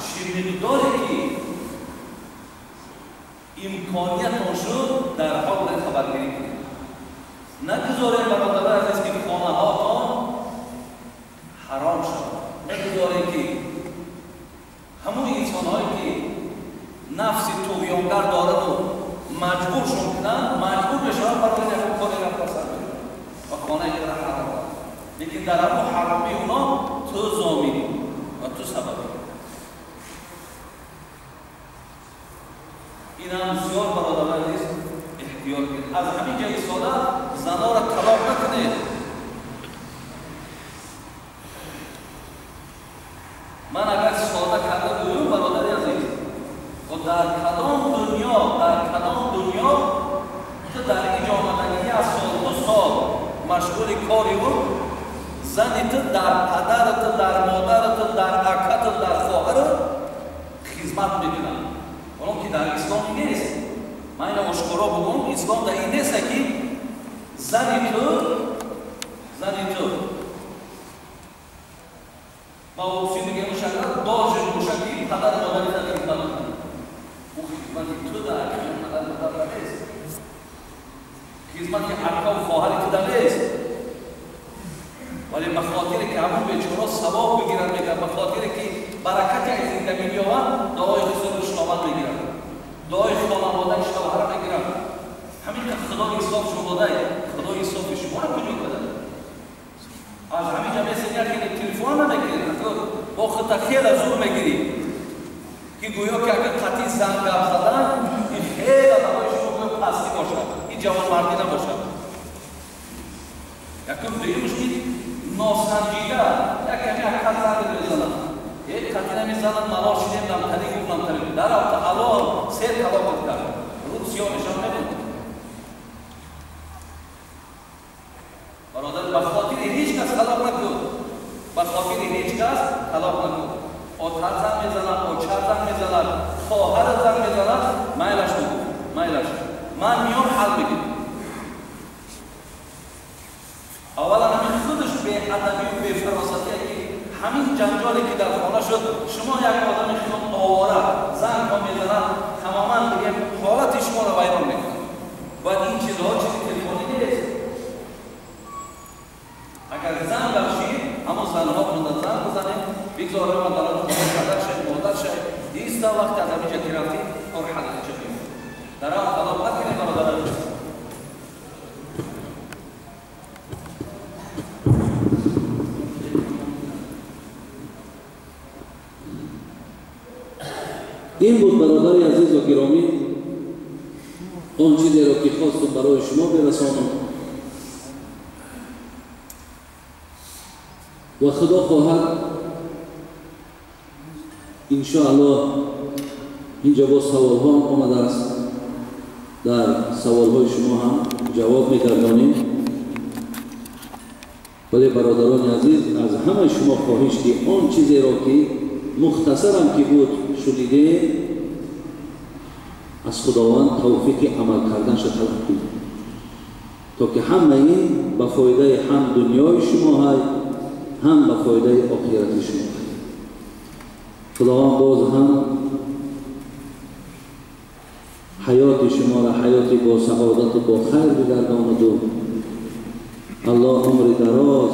Speaker 1: чӣ миқдоре ки имкониятон шуд дар ҳол бояд хабаргирӣ кунед. Нагузоред бародарои азиз ки хонаҳотон ҳаром шавад. Нагузоред ки ҳамон инсонҳое ки нафси туғёнгар дораду маҷбуршон кунанд, маҷбур мешаванд барои ягон коре рафта сар мекунанд ва хонаи худро ҳаром кунанд. Лекин дар ҳамон ҳаромии онҳо ту зоминӣ ва ту сабабӣ. Инам бисёр бародарои азиз эҳтиёт кунед. Аз ҳамин ҷо истода занҳоро талоқ накунед. Ман агар сода карда гӯям бародари азиз, дар кадом дунё, дар кадом дунё ту дар инҷо омадагӣ 1 сол 2 сол машғули кори ӯ, зани ту дар падарат, дар модарат, дар акат, дар хоҳарат хизмат мекунад. Онон ки дар ислом нест. Ман ина ошкоро бигӯям, ислом дар ин нест ки зани ту ба урфи мегӯям шакла должен бошад ки падару модари ту хизмат кунад. Ӯ хизмати ту дар падару модар нест, хизмати акаву хоҳари ту дар нест. Вале ба хотире ки ҳамон бечора савоб бигирад, мегӯяд ба хотире ки баракати аз зиндагӣ биёвад, дуои хусуру шунаванд мегирад, дуои хонаводаи шавҳара мегирад. Ҳамин қадр Худо инсоф шумо додай, Худо инсофи шуморо куҷо кардад? Аз ҳамин ҷо месен яке телефон намегиред, бо худта хеле зур мегирӣ ки гӯё ки агар қатъи зан гап задан ин хеле барои шумо гӯё пастӣ бошад, ин ҷавонмардӣ набошад.
Speaker 5: Якум дуюмаш ки носанҷида як ками ҳақиқат занг мезанад. Як қатӣ намезанад, малол шидем, намтарӣ гуфт, намтарӣ. Дар авта алон се талоқ кард. Рӯз сиёҳ мешавад, мебуд. Бародар, ба хотири ҳеҷ кас талоқ накун. Ба хотири ҳеҷ кас талоқ накун. Отар занг мезанад, очар занг мезанад, хоҳар занг мезанад, майлаш бигӯ, майлаш. Ман миём ҳал мекунам. Аввалан ҳамин худаш беадабӣ ва бефаросатие ки ҳамин ҷанҷоле ки дар хона шуд, шумо як одами хело овора зангҳо мезанад, тамоман бигем ҳолати шуморо вайрон мекунад. Бояд ин чизҳо чизи телефонӣ нест. Агар занг бахшид, ҳамон занҳо тунда занг бизанед, бигзор раванд дар он хона падар шавед, модар шавед. Иста вақте аз ҳамин ҷо ки рафтӣ, кор ҳал ча меёбад. Дар он талоқ накунед, бародарон.
Speaker 4: Ин буд, бародари азиз ва гиромӣ, он чизеро ки хостум барои шумо бирасонам ва худо хоҳад иншоаллоҳ инҷо боз саволҳо ҳам омадааст, дар саволҳои шумо ҳам ҷавоб мегардонем. Вале бародарони азиз, аз ҳамаи шумо хоҳиш ки он чизеро ки мухтасарам ки буд шунидем, аз Худованд тавфиқи амал карданша талаб кунед, то ки ҳама ин ба фоидаи ҳам дунёи шумо ҳай, ҳам ба фоидаи охирати шумо ҳай. Худованд боз ҳам ҳаёти шуморо ҳаёти бо саодату бо хайр бигардонаду Аллоҳ умри дароз,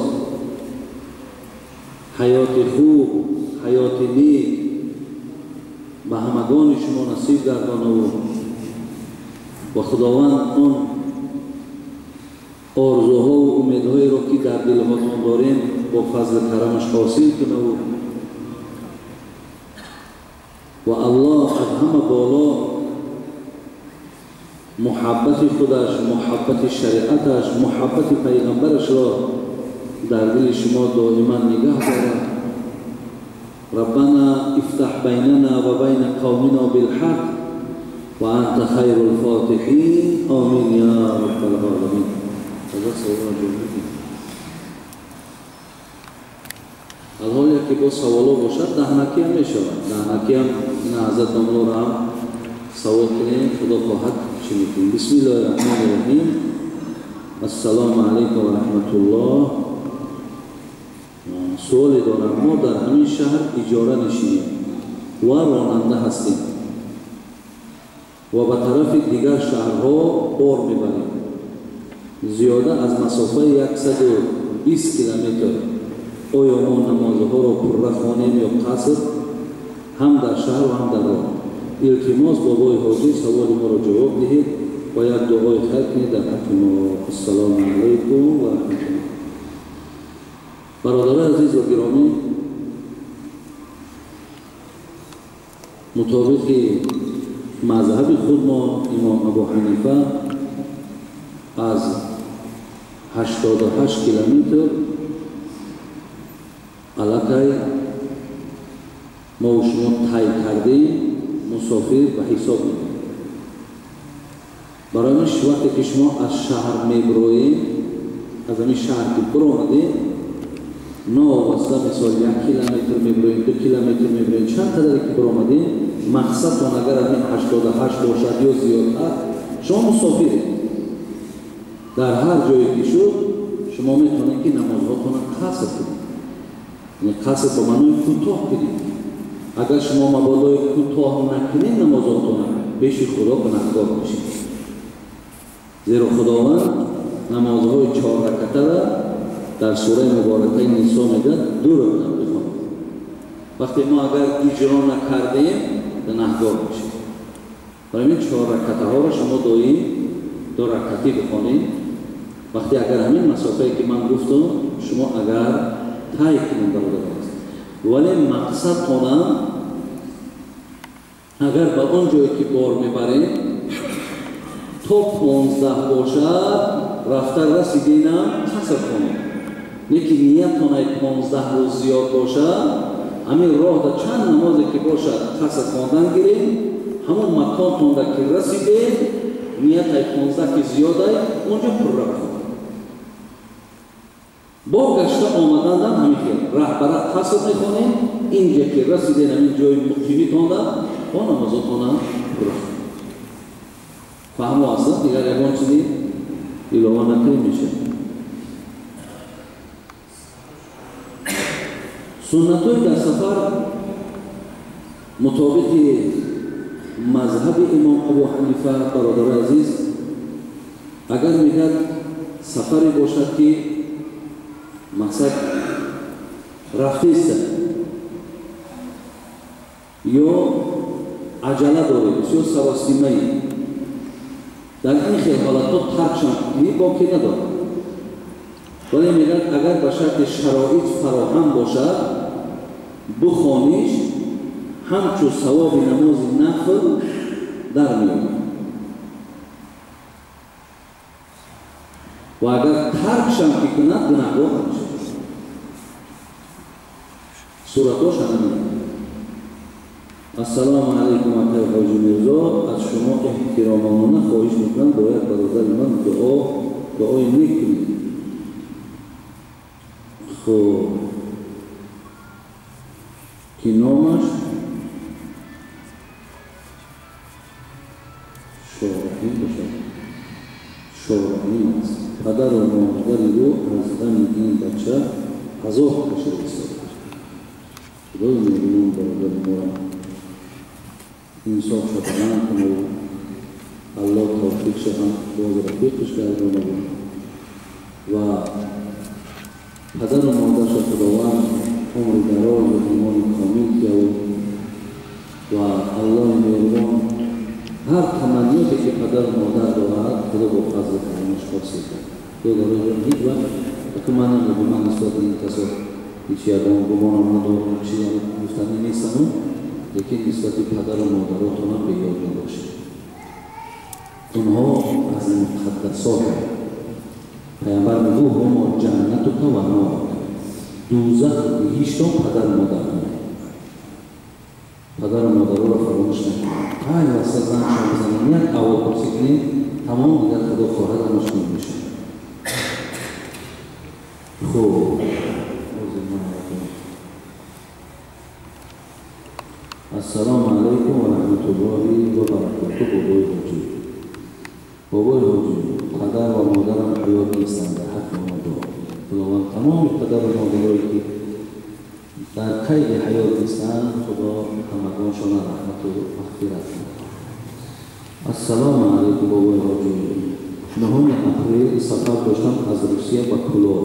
Speaker 4: ҳаёти хуб, ҳаёти нек ба ҳамагони шумо насиб гардонаву ва Худованд он орзуҳову умедҳоеро ки дар дилҳотон дорем бо фазли карамаш ҳосил кунаву ва Аллоҳ аз ҳама боло муҳаббати худаш, муҳаббати шариаташ, муҳаббати пайғамбарашро дар дили шумо доиман нигаҳ дорад. ربنا افتح بيننا وبين قومنا بالحق وأنت خير الفاتحين، آمين يا رب العالمين. الحال یکی با سوالا باشد دهنکی هم می شود. دهنکی هم این حضرت داملا را هم سوال کنیم، خدا خواهد چی میکنیم. بسم الله الرحمن الرحیم. السلام علیکم و رحمت الله. سوالی دارم، ما در همین شهر اجاره نشینیم و راننده هستیم و به طرف دیگر شهرها بار میبریم، زیاده از مسافه 120 کیلومتر. آیا ما نمازها را پره خوانیم یا قصر، هم در شهر و هم در راه؟ التماس بابای حاجی سوال ما را جواب دهید و یک دعای خیر کنید در حق ما. السلام علیکم و رحمت الله. برادران عزیز و گرامی، مطابق مذهب خود ما امام ابو حنیفه از 88 کیلومتر علاقه ما و شما طی کردیم مسافر به حساب می‌آید. برای وقتی که شما از شهر میبروید، از این شهر که برآمدید، ناواسته مثال 1 کیلومتر میبروید، 2 کیلومتر میبروید، چند قدری که برآمدید، مقصدتان اگر از این 88 باشد یا زیادتر، شما مسافرید. در هر جایی که شد شما میتونید که نمازهاتون قصر کنید، یعنی قصر به معنای کوتاه کنید. اگر شما مبادای کوتاه نکنید نمازهاتون، بیش خدا گناهکار میشید. زیرا خداوند نمازهای 4 رکعته را در سوره مبارکه نساء میگه 2 رکعت بخوانید. وقتی ما اگر اجرا نکردیم گناهکار میشیم. برای این 4 رکعته ها را شما دایم 2 رکعتی بخوانید. وقتی اگر همین مسافه که من گفتم شما اگر طی کنید برادر است، ولی مقصد تانم اگر به آن جایی که بار میبریم تا 15 باشد رفته رسیدینم қаср хонед. Лекин ниятон ай 15 рӯз зиёд бошад, ҳамин роҳда чанд намозе ки бошад қаср хондан гирем, ҳамон маконтонда ки расидем, ният ай 15 ки зиёд ай, онҷо пурра бихонед. Бо гашта омадандан ҳамин хел раҳбара қаср мехонем, инҷа ки расидем ҳамин ҷои муқимитонда бо намозотона пурра хонед. Фаҳмо аст, дигар ягон чизи илова накунем мешавад. Суннатҳои дар сафар мутобиқи мазҳаби имом Абу Ҳанифа, бародарои азиз, агар мегӯяд сафаре бошад ки мақсад рафтеста ё аҷала доред, бисёр саросимаи, дар ин хел ҳолатҳо таркшон боке надорад. Вале мегӯяд агар ба шарти шароит фароҳам бошад, бухониш ҳамчун савоби намози нафл дар меояд. Ва агар таркшам ки кунад, гунаҳгор мешавад. Суратҳош ҳамин. Ассалому алайкум акай Ҳоҷи Мирзо, аз шумо эҳтиромона хоҳиш мекунам бояд бародари ман дуои нек кунед. Хуб, ки номаш Шоҳраҳим бошад. Шоҳраҳим аст. Падару модари ӯ аз ғами ин бача азоб кашида истодааст. Худои меҳрубон бародари моро инсофша баланд кунад, Аллоҳ тавфиқша ҳам боз рафиқиш гардонад ва падару модарша Худованд умри дароз ва имони комил диҳад ва Аллоҳи меҳрубон ҳар таманниёте ки падару модар дорад, Худо бо фазли карамаш ҳосил кард. Додароҷон, ҳеҷ вақт аку ман намегӯям, нисбати ин касо ҳеҷ ягон гумонам надорам, чизе гуфтанӣ нестаму, лекин нисбати падару модаротонам беёд набошед. Онҳо аз муқаддасот. Пайғамбар мегӯ ҳумо ҷаннатука ва норак, дӯзах биҳиштон падару модар кунед. Падару модароро фаромӯш накунед. Пайваста зангшон бизанед, як аҳволпурсӣ кунед, тамом дигар Худо хоҳад ҳамаш хуб мешавад. Хуб, ассалому алайкум ва раҳматуллоҳи ва баракотуҳ. Бобои ҳоҷӣ, бобои ҳоҷӣ, падар ва модарам ҳаёт нестанд, дар ҳаққи онҳо дуо. Худованд тамоми падару модарое ки дар қайди ҳаёт нестанд, Худо ҳамагоншонро раҳмату мағфират кунад. Ассалому алайкум бобои ҳоҷӣ, 9 апрел сафар доштам аз Русия ба Кулоб,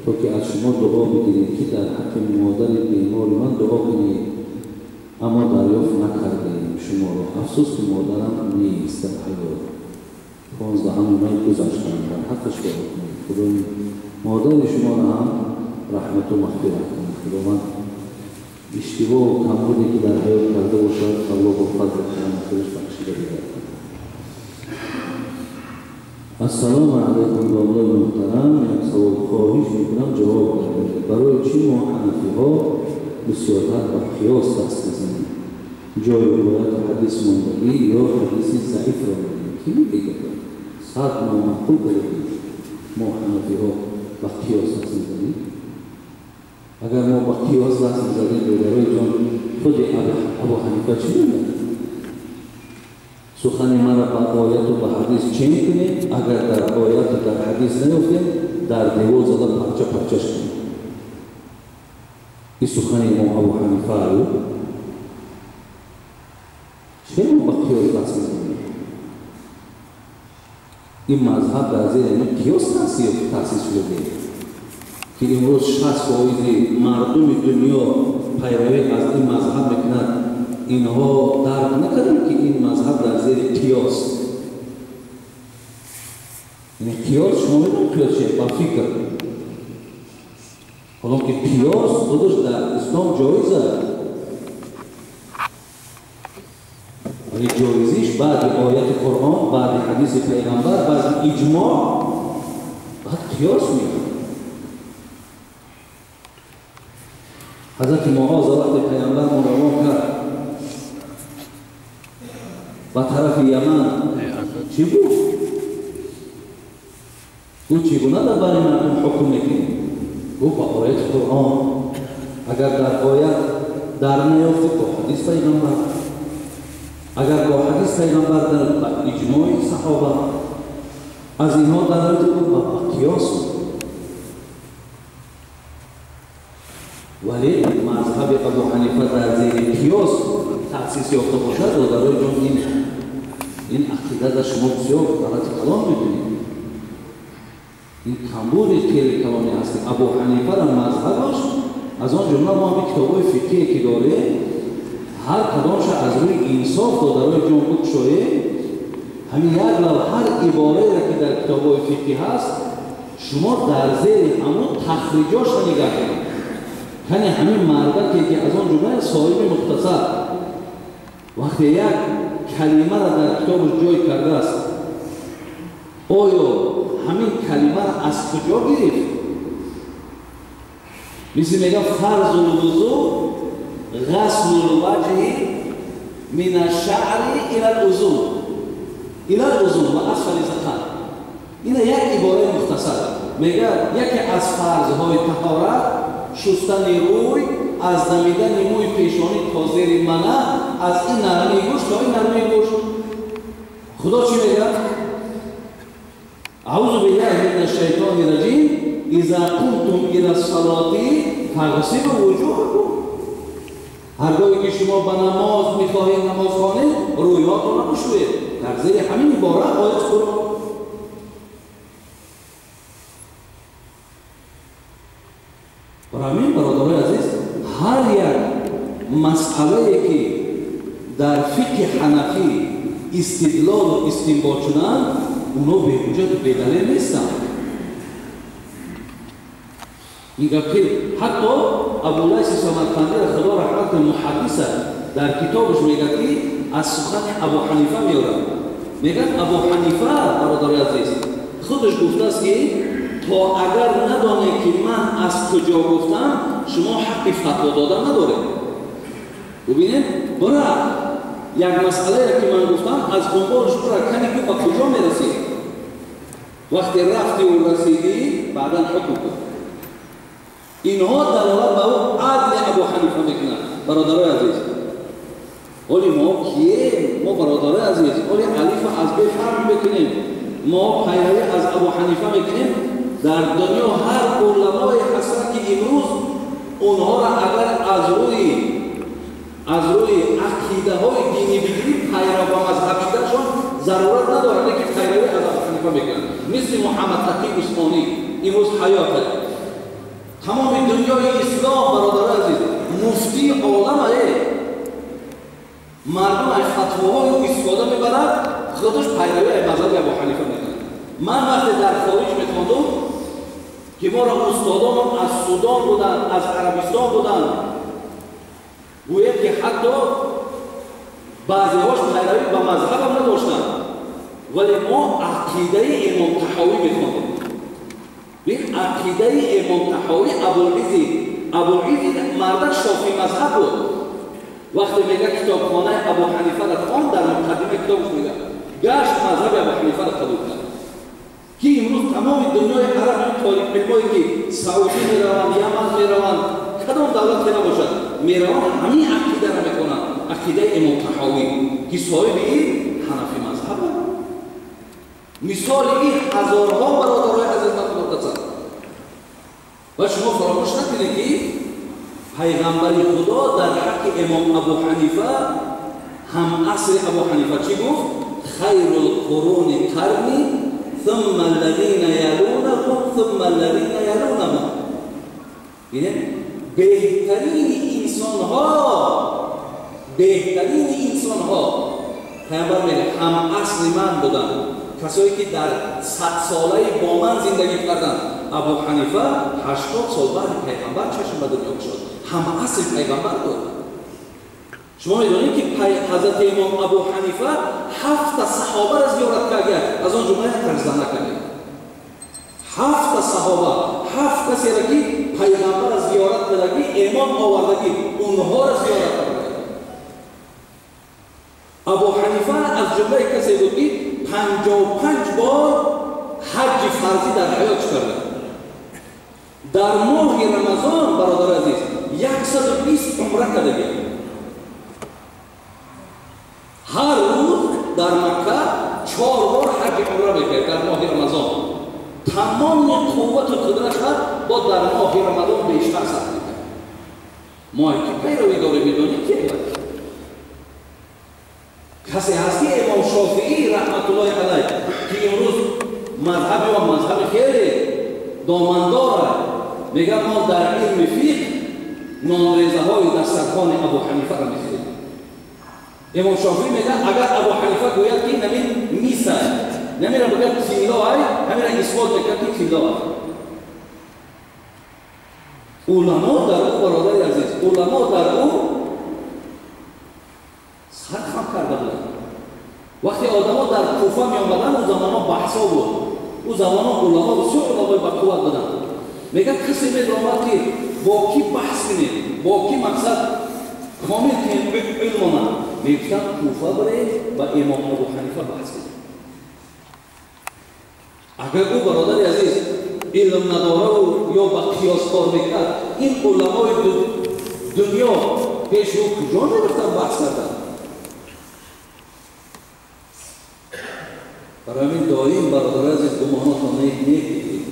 Speaker 4: то ки аз шумо дуо бигирем ки дар ҳаққи модари бемори ман дуо кунед, аммо дарёфт накардаем шуморо. Афсӯс ки модарам нест дар ҳаёт. 15 май гузаштам, дар ҳаққаш дуо кунед. Худои модари шуморо ҳам раҳмату мағфират кунад. Худованд иштибоҳу камбуде ки дар ҳаёт карда бошад, Аллоҳ бо фазли карами худаш бахшида бигардад. Ассалому алайкум бобои муҳтарам, як савол хоҳиш мекунам ҷавоб диҳед. Барои чӣ мо ҳанафиҳо бисёртар ба қиёс даст мезанем? Ҷои бояд ҳадис мондагӣ ё ҳадиси заифро мегӯем? Кӣ мегӯяд? Сад номаъқул кардаем. Мо ҳанафиҳо ба қиёс даст мезанем? Агар мо ба қиёс даст мезанем, бародарои ҷон, худи Абу Ҳанифа чӣ мегӯяд? Сухани маро ба ояту ба ҳадис чен кунед, агар дар ояту дар ҳадис наёфтем, дар девор зада парча парчаш кунед. Ин сухани имом Абу Ҳанифа аю чаро ба қиёс даст мезанем? Ин мазҳаб дар зери ҳамин қиёс таъсис шуда ки имрӯз 60% мардуми дунё пайравӣ аз ин мазҳаб мекунад. Инҳо дарк накарданд ки ин мазҳаб дар зери қиёс. Яъне қиёс, шумо медонед қиёс чист? Ба фикр. Ҳоло ки қиёс худаш дар ислом ҷоиз аст, вале ҷоизиш баъди ояти Қуръон, баъди ҳадиси пайғамбар, баъди иҷмоъ, баъд қиёс меояд. حضرت معاذ وقت پیامبر روان کرد به طرف یمن چی بود؟ گفت چگونه در برای مردم حکم میکنی؟ گفت با آیت قرآن، اگر در آیت در نیافتی با حدیث پیغمبر، اگر با حدیث پیغمبر در اجماع صحابه، از اینها در نیافتی با قیاس. ولی مذهب ابو حنیفه در زیر قیاس تأسیس یافته باشد و برای جان این عقیده در شما بسیار غلط کلام می‌بینید. این کمبود خیلی کلامی هست. ابو حنیفه را مذهبش از آن جمله ما هم کتاب‌های فقهی که داره هر کدامش از روی انصاف و در روی جان بکشایه، همین یک لو هر عباره را که در کتاب‌های فقهی هست شما در زیر همون تخریجاش را نگاه کنید. یعنی همین مردکی که از آن جمله صاحب مختصر وقتی یک کلمه را در کتابش جای کرده است، آیا همین کلمه را از کجا گرفت؟ مثل میگه فرض الوضوء غسل الوجه من الشعر الى الاذن الى الاذن و اسفل الذقن. این یک عباره مختصر میگه یکی از فرضهای طهارت شستن روی از دمیدن موی پیشانی تا زیر منه، از این نرمی گوش تا این نرمی گوش. خدا چی میگه؟ اعوذ بالله من الشیطان الرجیم اذا قمتم الى الصلاة فاغسلوا وجوهکم. هرگاهی که شما به نماز میخواهید نماز خوانید رویاتون را بشویید. در زیر همین عباره آیت قرآن. برای برادرای عزیز هر یک مسئله که در فقه حنفی استدلال و استنباط شدن اونا به حجت و به دلیل نیستن. این که حتی ابولیث سمرقندی را خدا رحمت محدثه در کتابش میگه که از سخن ابو حنیفه میاره، میگه ابو حنیفه برادرای عزیز خودش گفته است که تا اگر ندانه که من از کجا گفتم شما حق فتوا دادن نداره. ببینید برا یک مسئله که من گفتم از دنبالش برا کنی که به کجا میرسی. وقتی رفتی و رسیدی بعدا حکم کن. اینها دلالت به او عدل ابو حنیفه میکنن. برادرای عزیز ولی ما کیه؟ ما برادرای عزیز ولی الف از ب فرق میکنیم، ما پیروی از ابو حنیفه میکنیم. در دنیا هر علمای هستند که امروز اونها را اگر از روی عقیده های دینی بگیریم پیرو و مذهب شدنشون ضرورت نداره که پیروی از ابو حنیفه میکنن. مثل محمد تقی عثمانی امروز حیات تمام دنیای اسلام برادران عزیز مفتی عالم مردم از فتواهای او استفاده میبرد، خودش پیروی از مذهب ابو حنیفه میکنه. من وقتی در خارج میخوندم که ما را استادانم از سودان بودن، از عربستان بودن، گوید که حتی بعضیهاش پیروی به مذهب هم نداشتن، ولی ما عقیده امام طحاوی میخوندیم. این عقیده امام طحاوی ابوالعیزی مرد شافعی مذهب بود. وقتی میگه کتابخانه ابو حنیفه را خواند، در مقدمه کتابش میگه گشت مذهب ابو حنیفه را قبول کرد که امروز تمام دنیای عرب طالب علمایی که سعودی میروند، یمن میروند، کدام دولت که نباشد میروند، همین عقیده را میکنند، عقیده امام طحاوی که صاحب این حنفی مذهب. مثال این هزارها برادرای عزیز من و شما فراموش نکنید که پیغمبر خدا در حق امام ابو حنیفه هم عصر ابو حنیفه چی گفت؟ خیر القرون قرنی ثم الذین یلونهم ثم الذین یلونهم. یعنی بهترین انسانها، بهترین انسانها پیغمبر میگه هم عصر من بودن، کسایی که در 100 ساله با من زندگی کردن. ابو حنیفه 80 سال بعد پیغمبر چشم به دنیا شد، هم عصر پیغمبر بود. شما میدونید که حضرت امام ابو حنیفه 7 صحابه را زیارت کرده، از آن جمله یک زن نکرده.
Speaker 1: 7 саҳоба, 7 касеро ки пайғамбар зиёрат кардагӣ, имон овардагӣ, онҳоро зиёрат кардагӣ. Абу Ҳанифа аз ҷумлаи касе буд ки 55 бор ҳаҷҷи фарзӣ дар ҳаёт карда. Дар моҳи Рамазон, бародари азиз, 120 умра кардагӣ. Ҳар рӯз дар Макка 4 бор ҳаҷҷи умра мекард дар моҳи Рамазон. Тамоми қуввату қудраташ бо дар моҳи Рамазон бештар сарф мекард. Моҳе ки пайравӣ дорем, медонем ки касе ҳаст ки Имом Шофиӣ раҳматуллоҳи алайҳ, ки имрӯз мазҳаби ва мазҳаби хеле домандор аст, мегӯяд мо дар илми фиқҳ нонрезаҳои дастархони Абу Ҳанифаро мехӯрем. Имом Шофиӣ мегӯяд агар Абу Ҳанифа гӯяд ки намин мис аст, намира бигӯяд тилло ай, ҳамира исбот мекард ки тилло аст. Уламо дар ӯ, бародари азиз, уламо дар ӯ сар хам карда буданд. Вақте одамо дар Куфа меомаданд, ӯ замонҳо баҳсҳо буд, ӯ замонҳо уламо бисёр уламои бақувват буданд. Мегӯяд касе медаромад ки бо кӣ баҳс кунем, бо кӣ мақсад комил кунем илмона, мегуфтанд Куфа бирем ба Имом Абу Ҳанифа баҳс кунем. Агар ӯ, бародари азиз, илм надораву ё ба қиёс кор мекард, ин уламои дунё пеши ӯ куҷо мерафтанд баҳс карданд? Барои ҳамин доим, бародари азиз, гумонотон нек бигиред.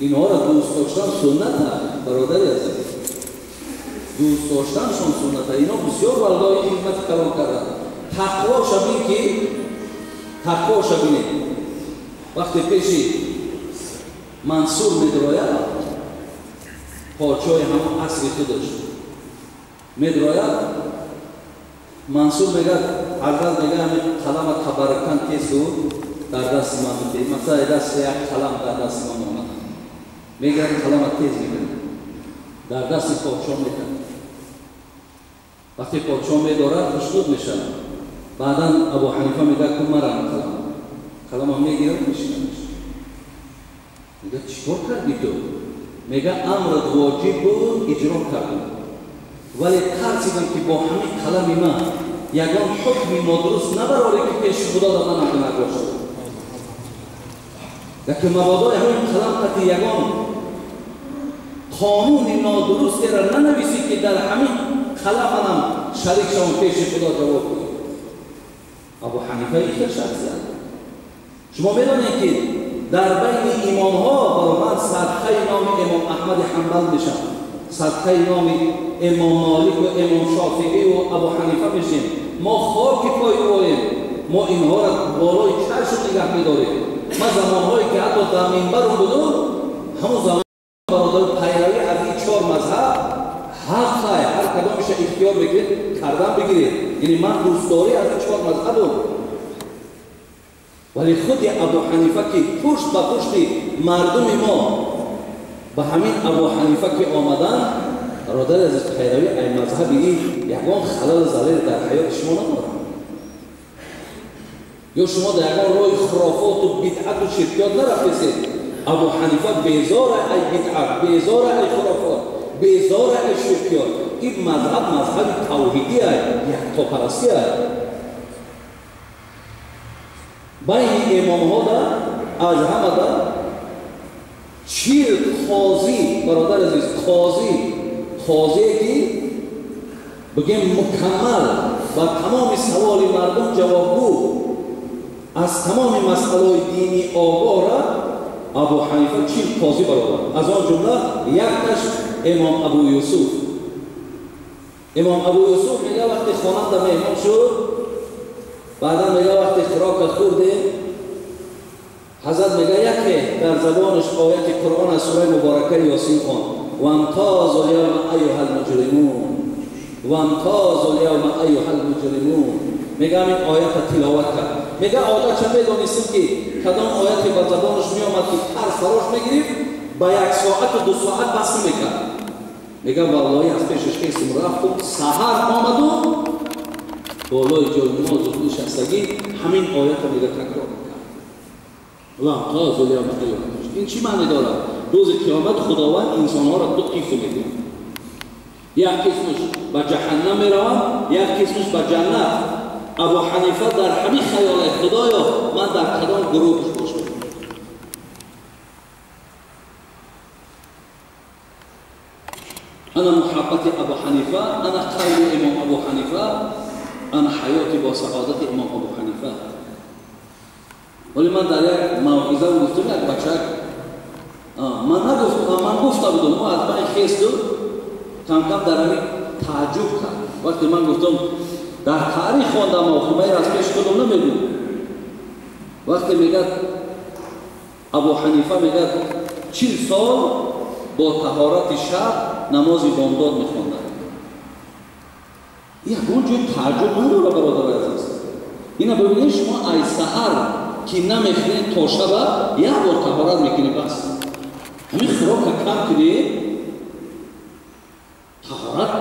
Speaker 1: Инҳоро дӯст доштан суннат аст, бародари азиз. Дӯст доштаншон суннат аст. Инҳо бисёр валлоҳи хидмати калон карданд. Тақвоша бин ки тақвоша бинед. Вақте пеши Мансур медрояд, подшоҳи ҳамон асри худаш медрояд, Мансур мегӯяд, ҳазрат мегӯяд ҳамин қалама табаррукан тез буд дар дасти ман бидеҳ. Масалан, дасти як қалам дар дасти ман омад. Мегӯяд қалама тез мекунад, дар дасти подшоҳ мекунад. Вақте подшоҳ медорад, хушнуд мешавад. Баъдан Абу Ҳанифа мегӯяд ку марам қалам. Қалама мегирад, мешиканад. Мегӯяд чӣ кор кардӣ ту? Мегӯяд амрат воҷиб буд, иҷро кардам. Вале тарсидам ки бо ҳамин қалами ман ягон ҳукми нодуруст набарорӣ ки пеши Худо дар манам гунаҳкор шавам. Лекин мабодои ҳамин қалам қати ягон қонуни нодурустеро нанависӣ ки дар ҳамин қалам манам шарик шавам, пеши Худо ҷавоб кунам. Абу Ҳанифа ин шахсият. Шумо медонед ки дар байни имомҳо баробар садқаи номи Имом Аҳмади Ҳанбал мешавад, садқаи номи Имом Молик ва Имом Шофиӣ ва Абу Ҳанифа мешем. Мо хоки пой оем, мо инҳоро болои чашм нигаҳ медорем. Ма замонҳое ки ҳатто дар минбар будум, ҳамон замон бародар пайравӣ аз ин 4 мазҳаб ҳақ ай, ҳар кадомеша ихтиёр мекунед кардан бигиред. Яъне ман дӯстдорӣ аз ин 4 мазҳаб буд. Вале худи Абу Ҳанифа ки пушт ба пушти мардуми мо ба ҳамин Абу Ҳанифа ки омаданд, бародари азиз, пайравӣ ай мазҳаби ин ягон халалу залал дар ҳаёти шумо надорад. Ё шумо дар ягон роҳи хурофоту бидъату ширкиёт нарафтесед. Абу Ҳанифа безора ай бидъат, безора ай хурофот, безора ай ширкиёт. Ин мазҳаб мазҳаби тавҳидӣ ай, яктопарастӣ ай. Байни имомҳо да аз ҳамада 40 қозӣ, бародари азиз, қозие ки бигем мукаммал ба тамоми саволи мардум ҷавобгӯ, аз тамоми масъалаҳои динӣ огоҳра Абу Ҳанифа 40 қозӣ баровард. Аз он ҷумла якташ Имом Абу Юсуф. Имом Абу Юсуф мегӯяд вақте хонанда меҳмон шуд, баъдан мегӯяд вақте хӯрока хӯрдем, ҳазрат мегӯяд яке дар забонаш ояти Қуръон аз сураи муборакаи Ёсин хонд: вамтозу лявма айюҳал муҷримун, вамтозу лявма айюҳал муҷримун. Мегӯяд ҳамин оятро тиловат кард. Мегӯяд одатша медонистем ки кадом ояте ба забонаш меомад ки тарс фарош мегирифт, ба 1 соату 2 соат бас намекард. Мегӯяд валлоҳи аз пешаш хестум рафтум, саҳар омаду болои ҷои намозу нишастагӣ ҳамин оятро мегӯяд такрор мекард: вамтозу лявма айюҳал муҷримун.
Speaker 4: Ин чӣ маъне дорад? Рӯзи қиёмат Худованд инсонҳоро ду қисм мекунад. Як қисмаш ба ҷаҳаннам меравад, як қисмаш ба ҷаннат. Абу Ҳанифа дар ҳамин хаёле, Худоё, ман дар кадом гурӯҳ бошам? Ана муҳаббати Абу Ҳанифа, ана қавли имом Абу Ҳанифа, ана ҳаёти бо саодати имом Абу Ҳанифа. Вале ман дар як мавъиза гуфтам, як бачак ман нагуфтам, ман гуфта будам, ӯ аз ман хесту кам-кам дар ҳамин тааҷҷуб кард. Вақте ман гуфтам дар таърих хондам, охир ман аз пеши худам намегӯям. Вақте мегӯяд Абу Ҳанифа мегӯяд 40 сол бо таҳорати шаб намози бомдод мехонданд. Ягон ҷой тааҷҷуб надорад, бародари азиз. Ина бибинед, шумо ай саҳар ки намехӯред то шаба як бор таҳорат мекунед, бас. Ҳамин хӯрока кам кунед, таҳорат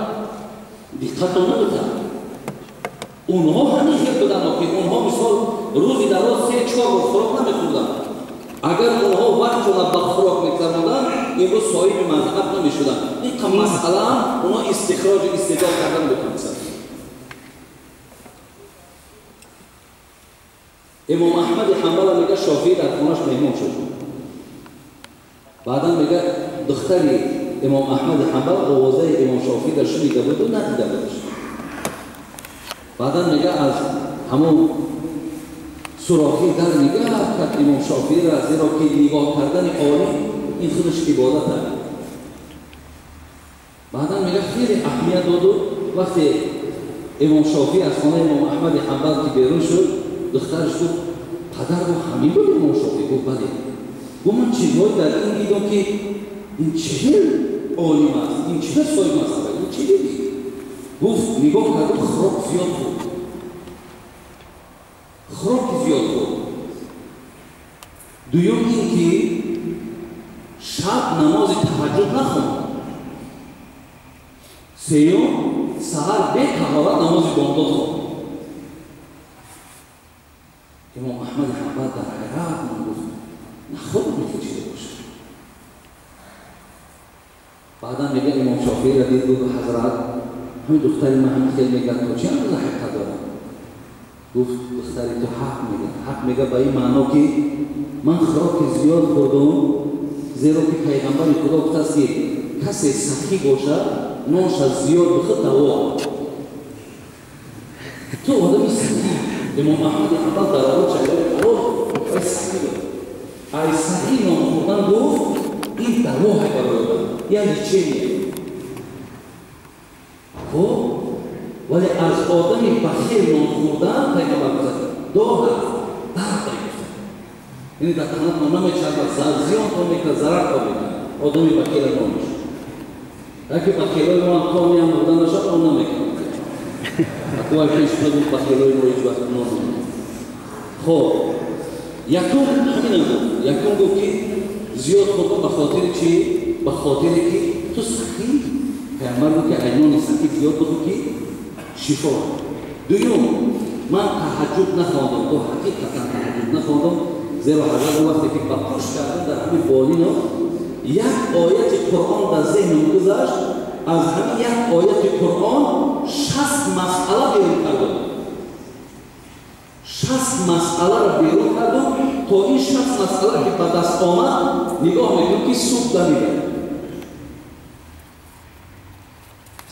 Speaker 4: диққатон намедиҳад. Онҳо ҳамин хел буданд, охир онҳо мисол рӯзи дароз 3-4 бор хӯрок намехӯрданд. Агар онҳо вақтшона ба хӯрок мегузаронданд, имрӯз соҳиби мазҳаб намешуданд. Ин қа масъалаам онҳо истихроҷу истидлол кардан метавонистанд. Имом Аҳмади Ҳанбала мегӯяд Шофиӣ дар хонаш меҳмон шуд. Баъдан мегӯяд духтари имом Аҳмади Ҳанбал овозаи имом Шофииро шунида буду надида будаш. Баъдан мегӯяд аз ҳамон сурохи дар нигоҳ кард имом Шофииро, зеро ки нигоҳ кардани олим ин худаш ибодат аст. Баъдан мегӯяд хеле аҳамият доду вақте имом Шофиӣ аз хонаи имом Аҳмади Ҳанбал ки берун шуд, духтараш гуфт падар гуфт ҳамин буд имом Шофиӣ? Гуфт бале. Гуфт ман чизҳое дар ин дидам ки ин чӣ олим аст, ин чӣ соҳиби мазҳаб аст, ин чӣ дидӣ? Гуфт нигоҳ кард, хӯрок зиёд хӯрд, хӯроки зиёд хӯрд. Дуюм ин ки шаб намози таҳаҷҷуд нахонд. Сеюм саҳар бетаҳорат намози бомдод хонд. Имом Аҳмади Ҳанбал дар ҳайрат монд, гуфт наход мехел чизе бошад. Баъдан мегӯяд имом Шофииро дид, гуфт ҳазрат, ҳамин духтари ман ҳамин хел мегӯяд, то чӣ андоза ҳақиқат дорад? Гуфт духтари ту ҳақ мегӯяд. Ҳақ мегӯяд ба ин маъно ки ман хӯроки зиёд хӯрдум, зеро ки пайғамбари Худо гуфтааст ки касе сахӣ бошад, нонша зиёд бихӯрд, даво. Ту одами сахӣ. Имом Аҳмади Ҳанбал дар аввал шаҳри Ҳалол ай сахӣ буд. Ай сахӣ нон хӯрдан гуфт ин давоҳе барои одам, як лечение. Хуб, вале аз одами бахил нон хӯрдан пайғамбар гуфтааст доғ аст, дард мегуфтад. Яъне дар танатон намечарбад, зиён то мекунад, зарар то мекунад. Одами бахила нон мешавад. Яке бахилои мо ҳам то меам хӯрдан нашавад, он намекунад. Акувай пеш нагуфт бахилои мо ҳеҷ вақт нон намекунад. Хоб, якум ҳамина гуфт. Якум гуфт ки зиёд хӯрдан ба хотири чӣ? Ба хотире ки ту сахӣ. Пайғамбар гуфт ки ай нони сахӣ зиёд бихӯр ки шифо. Дуюм, ман таҳаҷҷуд нахондам, ту ҳақиқатан таҳаҷҷуд нахондам, зеро ҳазрат вақте ки ба пушт кардам дар ҳамин болино як ояти Қуръон дар зеҳнам гузашт, аз ҳамин як ояти Қуръон 60 масъала берун кардам. 60 масъаларо берун кардам, то ин 60 масъала ки ба даст омад, нигоҳ мекунам ки субҳ дамида.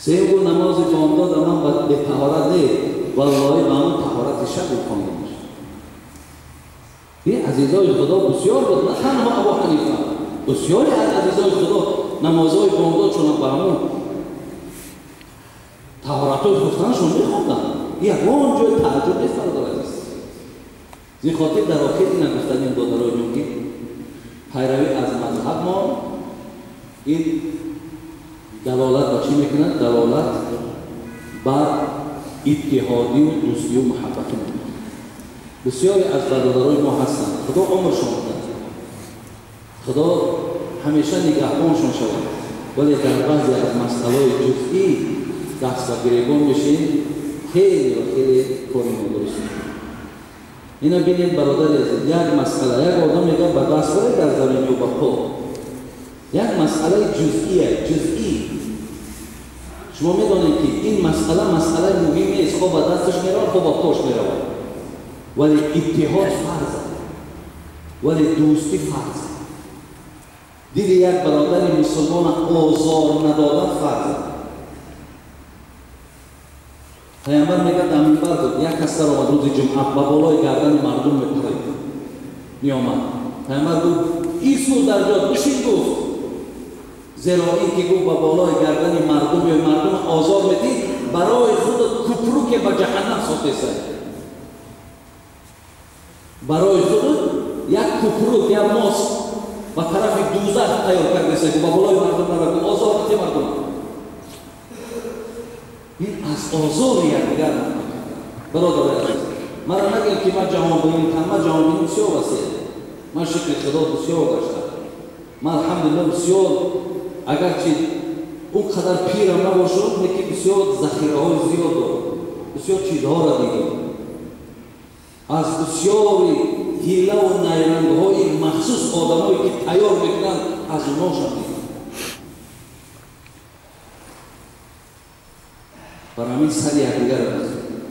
Speaker 4: Сеюм гуфт намози бомдод ман бетаҳорат не, валлоҳи ба ҳамон таҳорати шаб хондам. Ин азизои Худо бисёр буд, на танҳо Абу Ҳанифа, бисёре аз азизои Худо намозҳои бомдодшонро ба ҳамон таҳоратҳои хуфтанашон мехонданд. Ягон ҷой тааҷҷуб нест, бародари азиз. Зин хотир дар охир ина гуфтанем, додарои ҷон, ки пайравӣ аз мазҳабмон ин далолат ба чӣ мекунад? Далолат бар иттиҳодию дӯстию муҳаббату мекунад. Бисёре аз бародарои мо ҳастанд, Худо умршон диҳад, Худо ҳамеша нигаҳбоншон шавад, вале дар баъзе аз масъалаҳои ҷузъӣ даст ба гиребон мешин, хеле ва хеле кори нодуруст мекунад. Ина бинед бародари азиз, як масъала, як одам мегӯяд ба даст баред дар замин ё ба по. Як масъалаи ҷузъия, ҷузъӣ. Шумо медонед ки ин масъала масъалаи муҳим нест, хо ба дасташ меравад, хо ба пош меравад. Вале иттиҳод фарз, вале дӯстӣ фарз. Дили як бародари мусулмона озор надодан фарз. Пайғамбар мегӯяд дар минбар буд, як кас даромад рӯзи ҷумъа ба болои гардани мардум мепарид, меомад. Пайғамбар гуфт ису дар ҷо бишин гуфт, зеро ин ки гуфт ба болои гардани мардум ё мардум озор медид, барои худат купруке ба ҷаҳаннам сохтесай. Барои худат як купрук, як мост ба тарафи дӯзах тайёр кардесай, ба болои мардум нарав, озор надиҳ мардум. Ин аз озори якдигар бародари азиз, мара нагӯед ки ман ҷаҳонбиним кам, ман ҷаҳонбиним бисёр васеъ, ман шукри худо бисёр гаштам, ман алҳамдулиллоҳ бисёр, агарчи он қадар пирам набошам, лекин бисёр захираҳои зиёд дорам, бисёр чизҳоро дидам, аз бисёри ҳилаву найрангҳои махсус одамое ки тайёр мекунанд аз онҳошам дидам. Бар ҳамин сари якдигарро бизанем,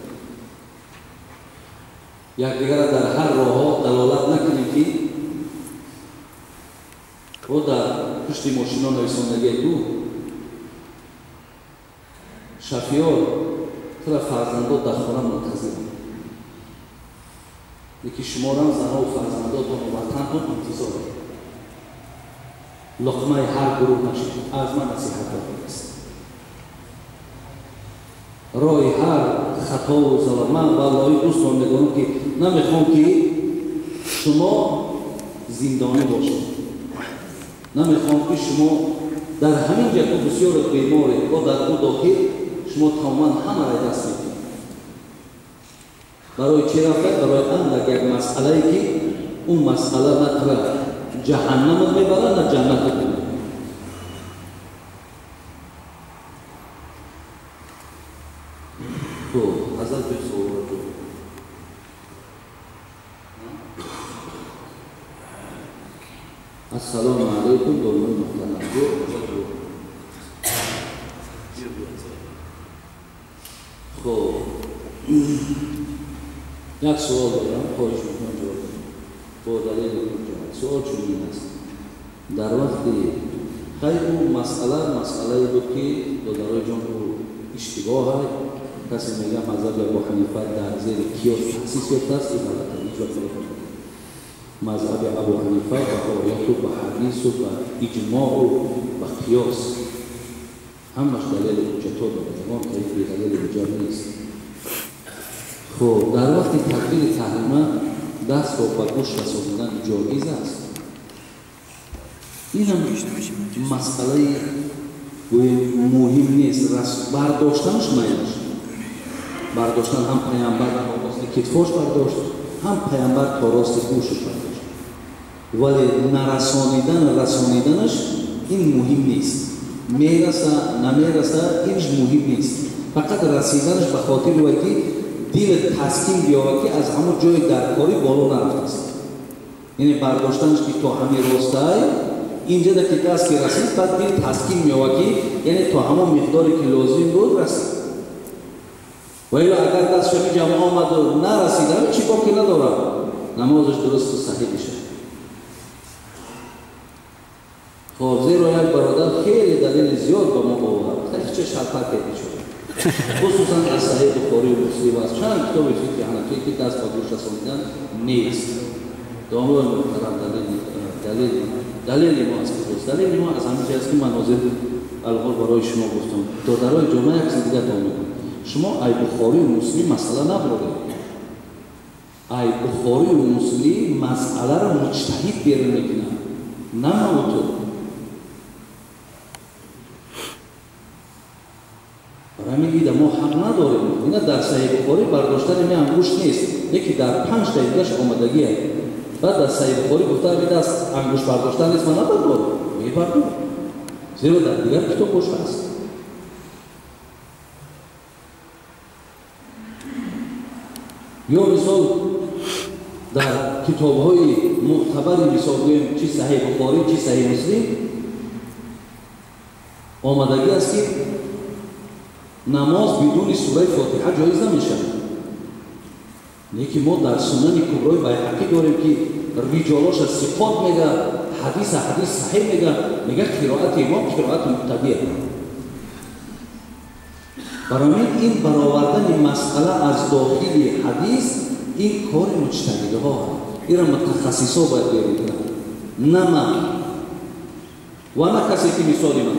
Speaker 4: якдигарро дар ҳар роҳҳо далолат накунем ки о дар пушти мошино нависондагие ку шафиёр тура фарзандо дар хона мунтазиранд, лекин шуморам занаву фарзандотону ватантон интизоранд. Луқмаи ҳар гурӯҳ нашед, аз ман насиҳат додааст. Роҳи ҳар хатову залал. Ман валлоҳи дӯстон медонам ки намехоҳам ки шумо зиндонӣ бошед, намехоҳам ки шумо дар ҳамин ҷо ку бисёр беморед, бо дар ӯ дохил шумо тамоман ҳамаро даст медиҳед. Барои чӣ рафтад? Барои андак як масъалае ки он масъала на тура ҷаҳаннамат мебарад, на ҷаннатат мебарад. خب ازت به سوال رو السلام علیکم دکتر محترم. خب یک سوال دارم، خواهش میکنم جواب بدم با دلیل جواب. سوال چنین است: در وقتی خیر او مسئله مسئله بود که دادرای جان او اشتباه های کسی میگه مذهب ابو حنیفه در زیر کیاس تأسیس یافته است، این غلطه، هیچ وقت غلط. مذهب ابو حنیفه به آیات و به حدیث و به اجماع و به قیاس همش دلیل حجت ها داره، یگان طریق بی دلیل حجت نیست. خب در وقت تکبیر تحریمه دست را به گوش رساندن جایز است؟ این هم مسئله مهم نیست، برداشتنش میل برداشتن هم پیامبر تا راست کتفاش برداشت، هم پیامبر تا راست گوشش برداشت، ولی نرسانیدن رسانیدنش این مهم نیست. میرسه نمیرسه اینش مهم نیست، فقط رسیدنش به خاطر که دل تسکین بیاورد که از همون جای درکاری بالا نرفته است. یعنی برداشتنش که تا همین راستای اینجا در که دست که رسید، بعد دل تسکین میآورد که یعنی تا همون مقداری که لازم بود رسید. ولی اگر دست شمی جمع آمد و نرسیدم چی باکی ندارم، نمازش درست و صحیح میشه. خب زیرا یک برادر خیلی دلیل زیاد به ما آورد، خیلی چه شرطه میشد، خصوصا از صحیح بخاری و مسلم و از چند کتاب فقه حنفی که دست به گوش رساندن نیست. داماد محترم دلیل ما از کجاست؟ دلیل ما از همین است که من حاضر الحال برای شما گفتم. دادرای جامعه یک چیز دیگه دام میکنم. شما ای بخاری و مسلم مسئله نبرده، ای بخاری و مسلم مسئله را مجتهد بیرون میکنه، نه ما تو. برای همین ایده ما حق نداریم. اینا در صحیح بخاری برداشتن می انگوش نیست، یکی در 5 دقیقهش آمدگیه. بعد در صحیح بخاری گفته می دست انگوش برداشتن نیست، من نبردارم، میبردارم، زیرا در دیگر کتاب باشه است. یا مثال Дар китобҳои мӯътабари, мисол гӯем, чи Саҳеҳ Бухорӣ, чи Саҳеҳ Муслим омадагӣ аст, ки намоз бидуни сураи Фотиҳа ҷоиз намешавад. Лекин мо дар Сунани Куброи Байҳақӣ дорем, ки риҷолоша сиқот мега, ҳадиса ҳадис саҳеҳ мега, мега қироати имом қироати муқтадия. Барои ин баровардани масъала аз дохили ҳадис, ин кори муҷтаҳидҳо, инро мутахассисо бояд берун кунанд, на ман ва на касе ки мисоли ман.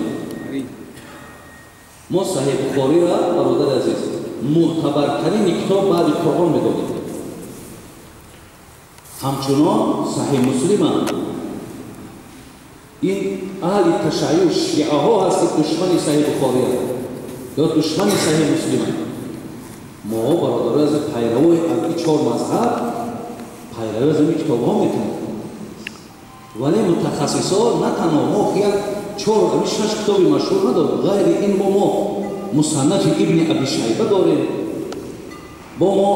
Speaker 4: Мо Саҳеҳ Бухориро, бародари азиз, мӯътабартарини китоб баъди Қуръон медонем. Ҳамчунон Саҳеҳ Муслима. Ин аҳли ташайюъ, шиаҳо ҳаст, ки душмани Саҳеҳ Бухорианд ё душмани Саҳеҳ Муслиманд. Мо, бародарои азиз, пайравои аз ин чор мазҳаб, пайравӣ аз ин китобҳо мекунем, вале мутахассисо на танҳо мо як чор, ами шаш китоби машҳур надорем. Ғайри ин мо Мусаннафи Ибни Аби Шайба дорем, бо мо